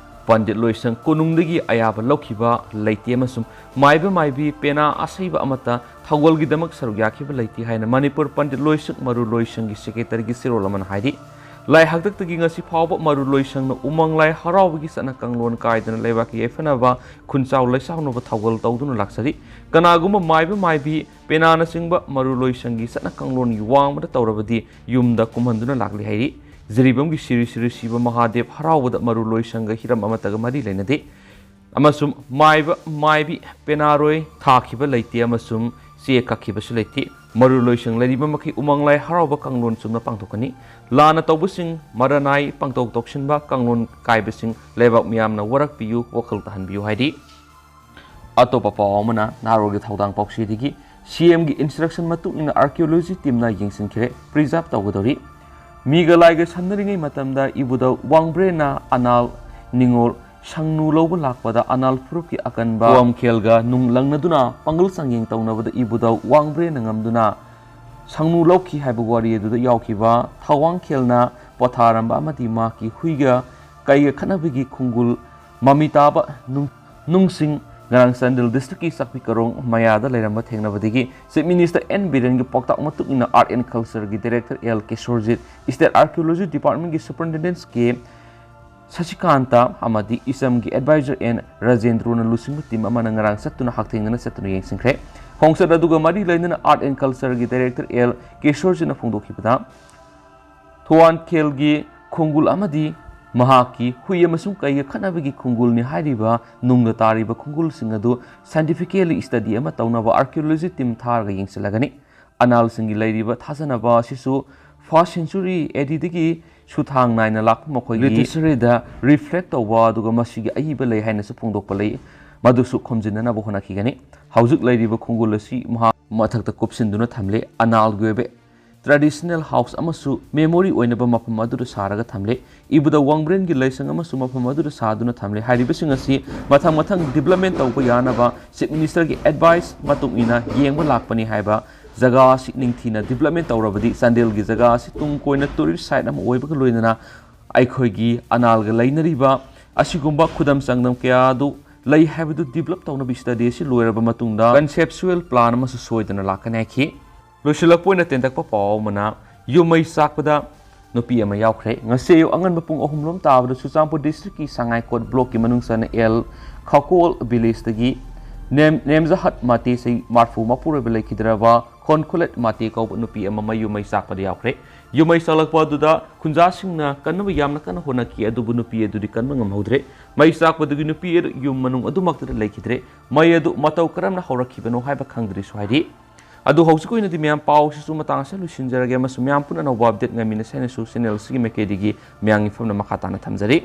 ꯄꯟꯗꯤꯠ ꯂꯣꯏꯁꯪ ꯀꯣꯅꯨꯡꯗꯒꯤ ꯑꯌꯥꯕ ꯂꯧꯈꯤꯕ ꯂꯩꯇꯦ ꯑꯃꯁꯨꯡ ꯃꯥꯏꯕ ꯃꯥꯏꯕꯤ ꯄꯦꯅꯥ ꯑꯁꯩꯕ ꯑꯃꯠꯇ ꯊꯧꯒꯜꯒꯤꯗꯃꯛ ꯁꯔꯨꯛ ꯌꯥꯈꯤꯕ ꯂꯩꯇꯦ ꯍꯥꯏꯅ ꯃꯅꯤꯄꯨꯔ ꯄꯟꯗꯤꯠ ꯂꯣꯏꯁꯪ ꯃꯔꯨ ꯂꯣꯏꯁꯪꯒꯤ ꯁꯦꯀ꯭ꯔꯦꯇꯔꯤꯒꯤ ꯆꯦꯔꯣꯜ ꯑꯃꯅ ꯍꯥꯏꯔꯤ꯫ ꯂꯥꯏ ꯍꯥꯛꯇꯛꯇꯒꯤ ꯉꯁꯤ ꯐꯥꯎꯕ ꯃꯔꯨ ꯂꯣꯏꯁꯪꯅ ꯎꯃꯪ ꯂꯥꯏ ꯍꯔꯥꯎꯕꯒꯤ ꯆꯠꯅ ꯀꯥꯡꯂꯣꯟ ꯀꯥꯏꯗꯅ ꯂꯩꯕꯥꯛꯀꯤ ꯌꯥꯏꯐꯅꯕ ꯈꯨꯟꯆꯥꯎ ꯂꯩꯆꯥꯎꯅꯕ ꯊꯧꯒꯜ ꯇꯧꯗꯨꯅ ꯂꯥꯛꯆꯔꯤ꯫ ꯀꯅꯥꯒꯨꯝꯕ ꯃꯥꯏꯕ ꯃꯥꯏꯕꯤ ꯄꯦꯅꯥꯅꯆꯤꯡꯕ ꯃꯔꯨ ꯂꯣꯏꯁꯪꯒꯤ ꯆꯠꯅ ꯀꯥꯡꯂꯣꯟꯒꯤ ꯋꯥꯡꯃꯗ ꯇꯧꯔꯕꯗꯤ ꯌꯨꯝꯗ ꯀꯨꯝꯍꯟꯗꯨꯅ ꯂꯥꯛꯂꯤ ꯍꯥꯏꯔꯤ꯫ ꯖꯤꯔꯤꯕꯥꯝꯒꯤ ꯁꯤꯔꯤ ꯁꯤꯔꯤ ꯁꯤꯕ ꯃꯍꯥꯗꯦꯕ ꯍꯔꯥꯎꯕꯗ ꯃꯔꯨ ꯂꯣꯏꯁꯪꯒ ꯍꯤꯔꯝ ꯑꯃꯠꯇꯒ ꯃꯔꯤ ꯂꯩꯅꯗꯦ ꯑꯃꯁꯨꯡ ꯃꯥꯏꯕ ꯃꯥꯏꯕꯤ ꯄꯦꯅꯥꯔꯣꯏ ꯊꯥꯈꯤꯕ ꯂꯩꯇꯦ ꯑꯃꯁꯨꯡ ꯆꯦ ꯀꯛꯈꯤꯕꯁꯨ ꯂꯩꯇꯦ꯫ ꯃꯔꯨ ꯂꯣꯏꯁꯪ ꯂꯩꯔꯤꯕ ꯃꯈꯩ ꯎꯃꯪ ꯂꯥꯏ ꯍꯔꯥꯎꯕ ꯀꯥꯡꯂꯣꯟ ꯆꯨꯝꯅ ꯄꯥꯡꯊꯣꯛꯀꯅꯤ꯫ ꯂꯥꯟꯅ ꯇꯧꯕꯁꯤꯡ, ꯃꯔꯅꯥꯏ ꯄꯥꯡꯊꯣꯛ ꯇꯧꯁꯤꯟꯕ, ꯀꯥꯡꯂꯣꯟ ꯀꯥꯏꯕꯁꯤꯡ ꯂꯩꯕꯥꯛ ꯃꯤꯌꯥꯝꯅ ꯋꯥꯔꯛꯄꯤꯌꯨ, ꯋꯥꯈꯜ ꯇꯥꯍꯟꯕꯤꯌꯨ ꯍꯥꯏꯔꯤ꯫ ꯑꯇꯣꯞꯄ ꯄꯥꯎ ꯑꯃꯅ, ꯅꯍꯥꯔꯣꯜꯒꯤ ꯊꯧꯗꯥꯡ ꯄꯥꯎꯆꯦꯗꯒꯤ, ꯁꯤ ꯑꯦꯝꯒꯤ ꯏꯟꯁꯇ꯭ꯔꯛꯁꯟ ꯃꯇꯨꯡ ꯏꯟꯅ ꯑꯥꯔꯀꯤꯑꯣꯂꯣꯖꯤ ꯇꯤꯝꯅ ꯌꯦꯡꯁꯤꯟꯈꯤꯔꯦ, ꯄ꯭ꯔꯤꯖꯥꯔꯚ ꯇꯧꯒꯗꯧꯔꯤ꯫ ꯃꯤꯒ ꯂꯥꯏꯒ ꯁꯝꯅꯔꯤꯉꯩ ꯃꯇꯝꯗ ꯏꯕꯨꯙꯧ ꯋꯥꯡꯕ꯭ꯔꯦꯟꯅ ꯑꯅꯥꯜ ꯅꯤꯉꯣꯜ ꯁꯪꯅꯨ ꯂꯧꯕ ꯂꯥꯛꯄꯗ ꯑꯅꯥꯜ ꯐꯨꯔꯨꯞꯀꯤ ꯑꯀꯟꯕ ꯊꯋꯥꯡꯈꯦꯜꯒ ꯅꯨꯡ ꯂꯪꯅꯗꯨꯅ ꯄꯥꯡꯒꯜ ꯆꯥꯡꯌꯦꯡ ꯇꯧꯅꯕꯗ ꯏꯕꯨꯙꯧ ꯋꯥꯡꯕ꯭ꯔꯦꯟꯅ ꯉꯝꯗꯨꯅ ꯁꯪꯅꯨ ꯂꯧꯈꯤ ꯍꯥꯏꯕ ꯋꯥꯔꯤ ꯑꯗꯨꯗ ꯌꯥꯎꯈꯤꯕ ꯊꯋꯥꯡꯈꯦꯜꯅ ꯄꯣꯊꯥꯔꯝꯕ ꯑꯃꯗꯤ ꯃꯍꯥꯛꯀꯤ ꯍꯨꯏꯒ ꯀꯩꯒ ꯈꯠꯅꯕꯒꯤ ꯈꯣꯡꯒꯨꯜ ꯃꯃꯤ ꯇꯥꯕ ꯅꯨꯡ-, ꯅꯨꯡꯁꯤꯡ ꯉꯔꯥꯡ ꯆꯥꯟꯗꯦꯜ ꯗꯤꯁꯇ꯭ꯔꯤꯛꯀꯤ ꯆꯥꯛꯄꯤ ꯀꯔꯣꯡ ꯃꯌꯥꯗ ꯂꯩꯔꯝꯕ ꯊꯦꯡꯅꯕꯗꯒꯤ Chief Minister ꯑꯦꯟ ꯕꯤꯔꯦꯟꯒꯤ ꯄꯥꯎꯇꯥꯛ ꯃꯇꯨꯡ ꯏꯟꯅ Art and Cultureꯒꯤ Director L Kesorjit, State Archaeology Departmentꯀꯤ Superintendent ꯀꯦ ꯁꯁꯤꯀꯥꯟꯇ ꯑꯃꯗꯤ ꯏꯆꯝꯒꯤ advisor ꯑꯦꯟ ꯔꯥꯖꯦꯟꯗ꯭ꯔꯣꯅ ꯂꯨꯆꯤꯡꯕ team ꯑꯃꯅ ꯉꯔꯥꯡ ꯆꯠꯇꯨꯅ ꯍꯛꯊꯦꯡꯅꯅ ꯆꯠꯇꯨꯅ ꯌꯦꯡꯁꯤꯟꯈ꯭ꯔꯦ꯫ ꯈꯣꯡꯆꯠ ꯑꯗꯨꯒ ꯃꯔꯤ ꯂꯩꯅꯅ Art and Cultureꯒꯤ Director ꯑꯦꯜ ꯀꯦꯁꯣꯔꯖꯤꯠꯅ ꯐꯣꯡꯗꯣꯛꯈꯤꯕꯗ, ꯊꯋꯥꯟꯈꯦꯜꯒꯤ ꯈꯣꯡꯒꯨꯜ ꯑꯃꯗꯤ ꯃꯍꯥꯛꯀꯤ ꯍꯨꯏ ꯑꯃꯁꯨꯡ ꯀꯩꯒ ꯈꯠꯅꯕꯒꯤ ꯈꯣꯡꯒꯨꯜꯅꯤ ꯍꯥꯏꯔꯤꯕ ꯅꯨꯡꯗ ꯇꯥꯔꯤꯕ ꯈꯣꯡꯒꯨꯜꯁꯤꯡ ꯑꯗꯨ scientifically study ꯑꯃ ꯇꯧꯅꯕ archaeology team ꯊꯥꯔꯒ ꯌꯦꯡꯁꯤꯜꯂꯒꯅꯤ꯫ ꯑꯅꯥꯜꯁꯤꯡꯒꯤ ꯂꯩꯔꯤꯕ ꯊꯥꯖꯅꯕ ꯑꯁꯤꯁꯨ first century ADꯗꯒꯤ ꯁꯨꯊꯥꯡ ꯅꯥꯏꯅ ꯂꯥꯛꯄ ꯃꯈꯣꯏꯒꯤ literature ꯗ reflect ꯇꯧꯕ, ꯑꯗꯨꯒ ꯃꯁꯤꯒꯤ ꯑꯏꯕ ꯂꯩ ꯍꯥꯏꯅꯁꯨ ꯐꯣꯡꯗꯣꯛꯄ ꯂꯩ꯫ ꯃꯗꯨꯁꯨ ꯈꯣꯝꯖꯤꯟꯅꯅꯕ ꯍꯣꯠꯅꯈꯤꯒꯅꯤ꯫ ꯍꯧꯖꯤꯛ ꯂꯩꯔꯤꯕ ꯈꯣꯡꯒꯨꯜ ꯑꯁꯤ ꯃꯍꯥꯛ ꯃꯊꯛꯇ ꯀꯨꯞꯁꯤꯟꯗꯨꯅ ꯊꯝꯂꯦ꯫ ꯑꯅꯥꯜꯒꯤ ꯑꯣꯏꯕ traditional house ꯑꯃꯁꯨ memory ꯑꯣꯏꯅꯕ ꯃꯐꯝ ꯑꯗꯨꯗ ꯁꯥꯔꯒ ꯊꯝꯂꯦ꯫ ꯏꯕꯨꯙꯧ ꯋꯥꯡꯕ꯭ꯔꯦꯟꯒꯤ ꯂꯥꯏꯁꯪ ꯑꯃꯁꯨ ꯃꯐꯝ ꯑꯗꯨꯗ ꯁꯥꯗꯨꯅ ꯊꯝꯂꯦ꯫ ꯍꯥꯏꯔꯤꯕꯁꯤꯡ ꯑꯁꯤ ꯃꯊꯪ ꯃꯊꯪ development ꯇꯧꯕ ꯌꯥꯅꯕ Chief Ministerꯒꯤ advice ꯃꯇꯨꯡ ꯏꯟꯅ ꯌꯦꯡꯕ ꯂꯥꯛꯄꯅꯤ ꯍꯥꯏꯕ ꯖꯒꯥ ꯑꯁꯤ ꯅꯤꯡꯊꯤꯅ development ꯇꯧꯔꯕꯗꯤ ꯆꯥꯟꯗꯦꯜꯒꯤ ꯖꯒꯥ ꯑꯁꯤ ꯇꯨꯡ ꯀꯣꯏꯅ tourist site ꯑꯃ ꯑꯣꯏꯕꯒ ꯂꯣꯏꯅꯅ ꯑꯩꯈꯣꯏꯒꯤ ꯑꯅꯥꯜꯒ ꯂꯩꯅꯔꯤꯕ ꯑꯁꯤꯒꯨꯝꯕ ꯈꯨꯗꯝ ꯆꯥꯡꯗꯝ ꯀꯌꯥ ꯑꯗꯨ ꯂꯩ ꯍꯥꯏꯕꯗꯨ develop ꯇꯧꯅꯕ study ꯑꯁꯤ ꯂꯣꯏꯔꯕ ꯃꯇꯨꯡꯗ conceptual plan ꯑꯃꯁꯨ ꯁꯣꯏꯗꯅ ꯂꯥꯛꯀꯅꯤ ꯍꯥꯏꯈꯤ꯫ ꯂꯣꯏꯁꯤꯜꯂꯛꯄ ꯑꯣꯏꯅ ꯇꯦꯟꯇꯛꯄ ꯄꯥꯎ ꯑꯃꯅ, ꯌꯨꯝ ꯃꯩ ꯆꯥꯛꯄꯗ ꯅꯨꯄꯤ ꯑꯃ ꯌꯥꯎꯈ꯭ꯔꯦ꯫ ꯉꯁꯤ ꯑꯌꯨꯛ ꯑꯉꯟꯕ ꯄꯨꯡ ꯑꯍꯨꯝ ꯂꯣꯝ ꯇꯥꯕꯗ ꯆꯨꯔꯆꯥꯟꯄꯨꯔ districtꯀꯤ ꯁꯉꯥꯏꯀꯣꯠ blockꯀꯤ ꯃꯅꯨꯡ ꯆꯟꯅ ꯑꯦꯜ ꯈꯥꯀꯣꯜ villageꯇꯒꯤ ꯅꯦꯝ-, ꯅꯦꯝꯖꯍꯠ ꯃꯥꯇꯦ ꯆꯍꯤ ꯃꯔꯐꯨ ꯃꯄꯨꯔꯣꯏꯕ ꯂꯩꯈꯤꯗ꯭ꯔꯕ ꯈꯣꯟꯈꯨꯂꯦꯠ ꯃꯥꯇꯦ ꯀꯧꯕ ꯅꯨꯄꯤ ꯑꯃ ꯃꯌꯨꯝ ꯃꯩ ꯆꯥꯛꯄꯗ ꯌꯥꯎꯈ꯭ꯔꯦ꯫ ꯌꯨꯝ ꯃꯩ ꯆꯥꯛꯂꯛꯄ ꯑꯗꯨꯗ ꯈꯨꯟꯖꯥꯁꯤꯡꯅ ꯀꯟꯅꯕ ꯌꯥꯝꯅ ꯀꯟꯅ ꯍꯣꯠꯅꯈꯤ, ꯑꯗꯨꯕꯨ ꯅꯨꯄꯤ ꯑꯗꯨꯗꯤ ꯀꯟꯕ ꯉꯝꯍꯧꯗ꯭ꯔꯦ꯫ ꯃꯩ ꯆꯥꯛꯄꯗꯨꯒꯤ ꯅꯨꯄꯤ ꯑꯗꯨ ꯌꯨꯝ ꯃꯅꯨꯡ ꯑꯗꯨꯃꯛꯇꯗ ꯂꯩꯈꯤꯗ꯭ꯔꯦ꯫ ꯃꯩ ꯑꯗꯨ ꯃꯇꯧ ꯀꯔꯝꯅ ꯍꯧꯔꯛꯈꯤꯕꯅꯣ ꯍꯥꯏꯕ ꯈꯪꯗ꯭ꯔꯤꯁꯨ ꯍꯥꯏꯔꯤ꯫ ꯑꯗꯨ ꯍꯧꯖꯤꯛꯀꯤ ꯑꯣꯏꯅꯗꯤ ꯃꯌꯥꯝ ꯄꯥꯎꯁꯤꯁꯨ ꯃꯇꯥꯡ ꯑꯁꯤꯗ ꯂꯣꯏꯁꯤꯟꯖꯔꯒꯦ ꯑꯃꯁꯨꯡ ꯃꯌꯥꯝ ꯄꯨꯟꯅ ꯑꯅꯧꯕ update ꯉꯥꯏꯃꯤꯟꯅꯁꯦ ꯍꯥꯏꯅꯁꯨ channel ꯑꯁꯤꯒꯤ ꯃꯥꯏꯀꯩꯗꯒꯤ ꯃꯌꯥꯝꯒꯤ ꯃꯐꯝꯗ ꯃꯈꯥ ꯇꯥꯅ ꯊꯝꯖꯔꯤ꯫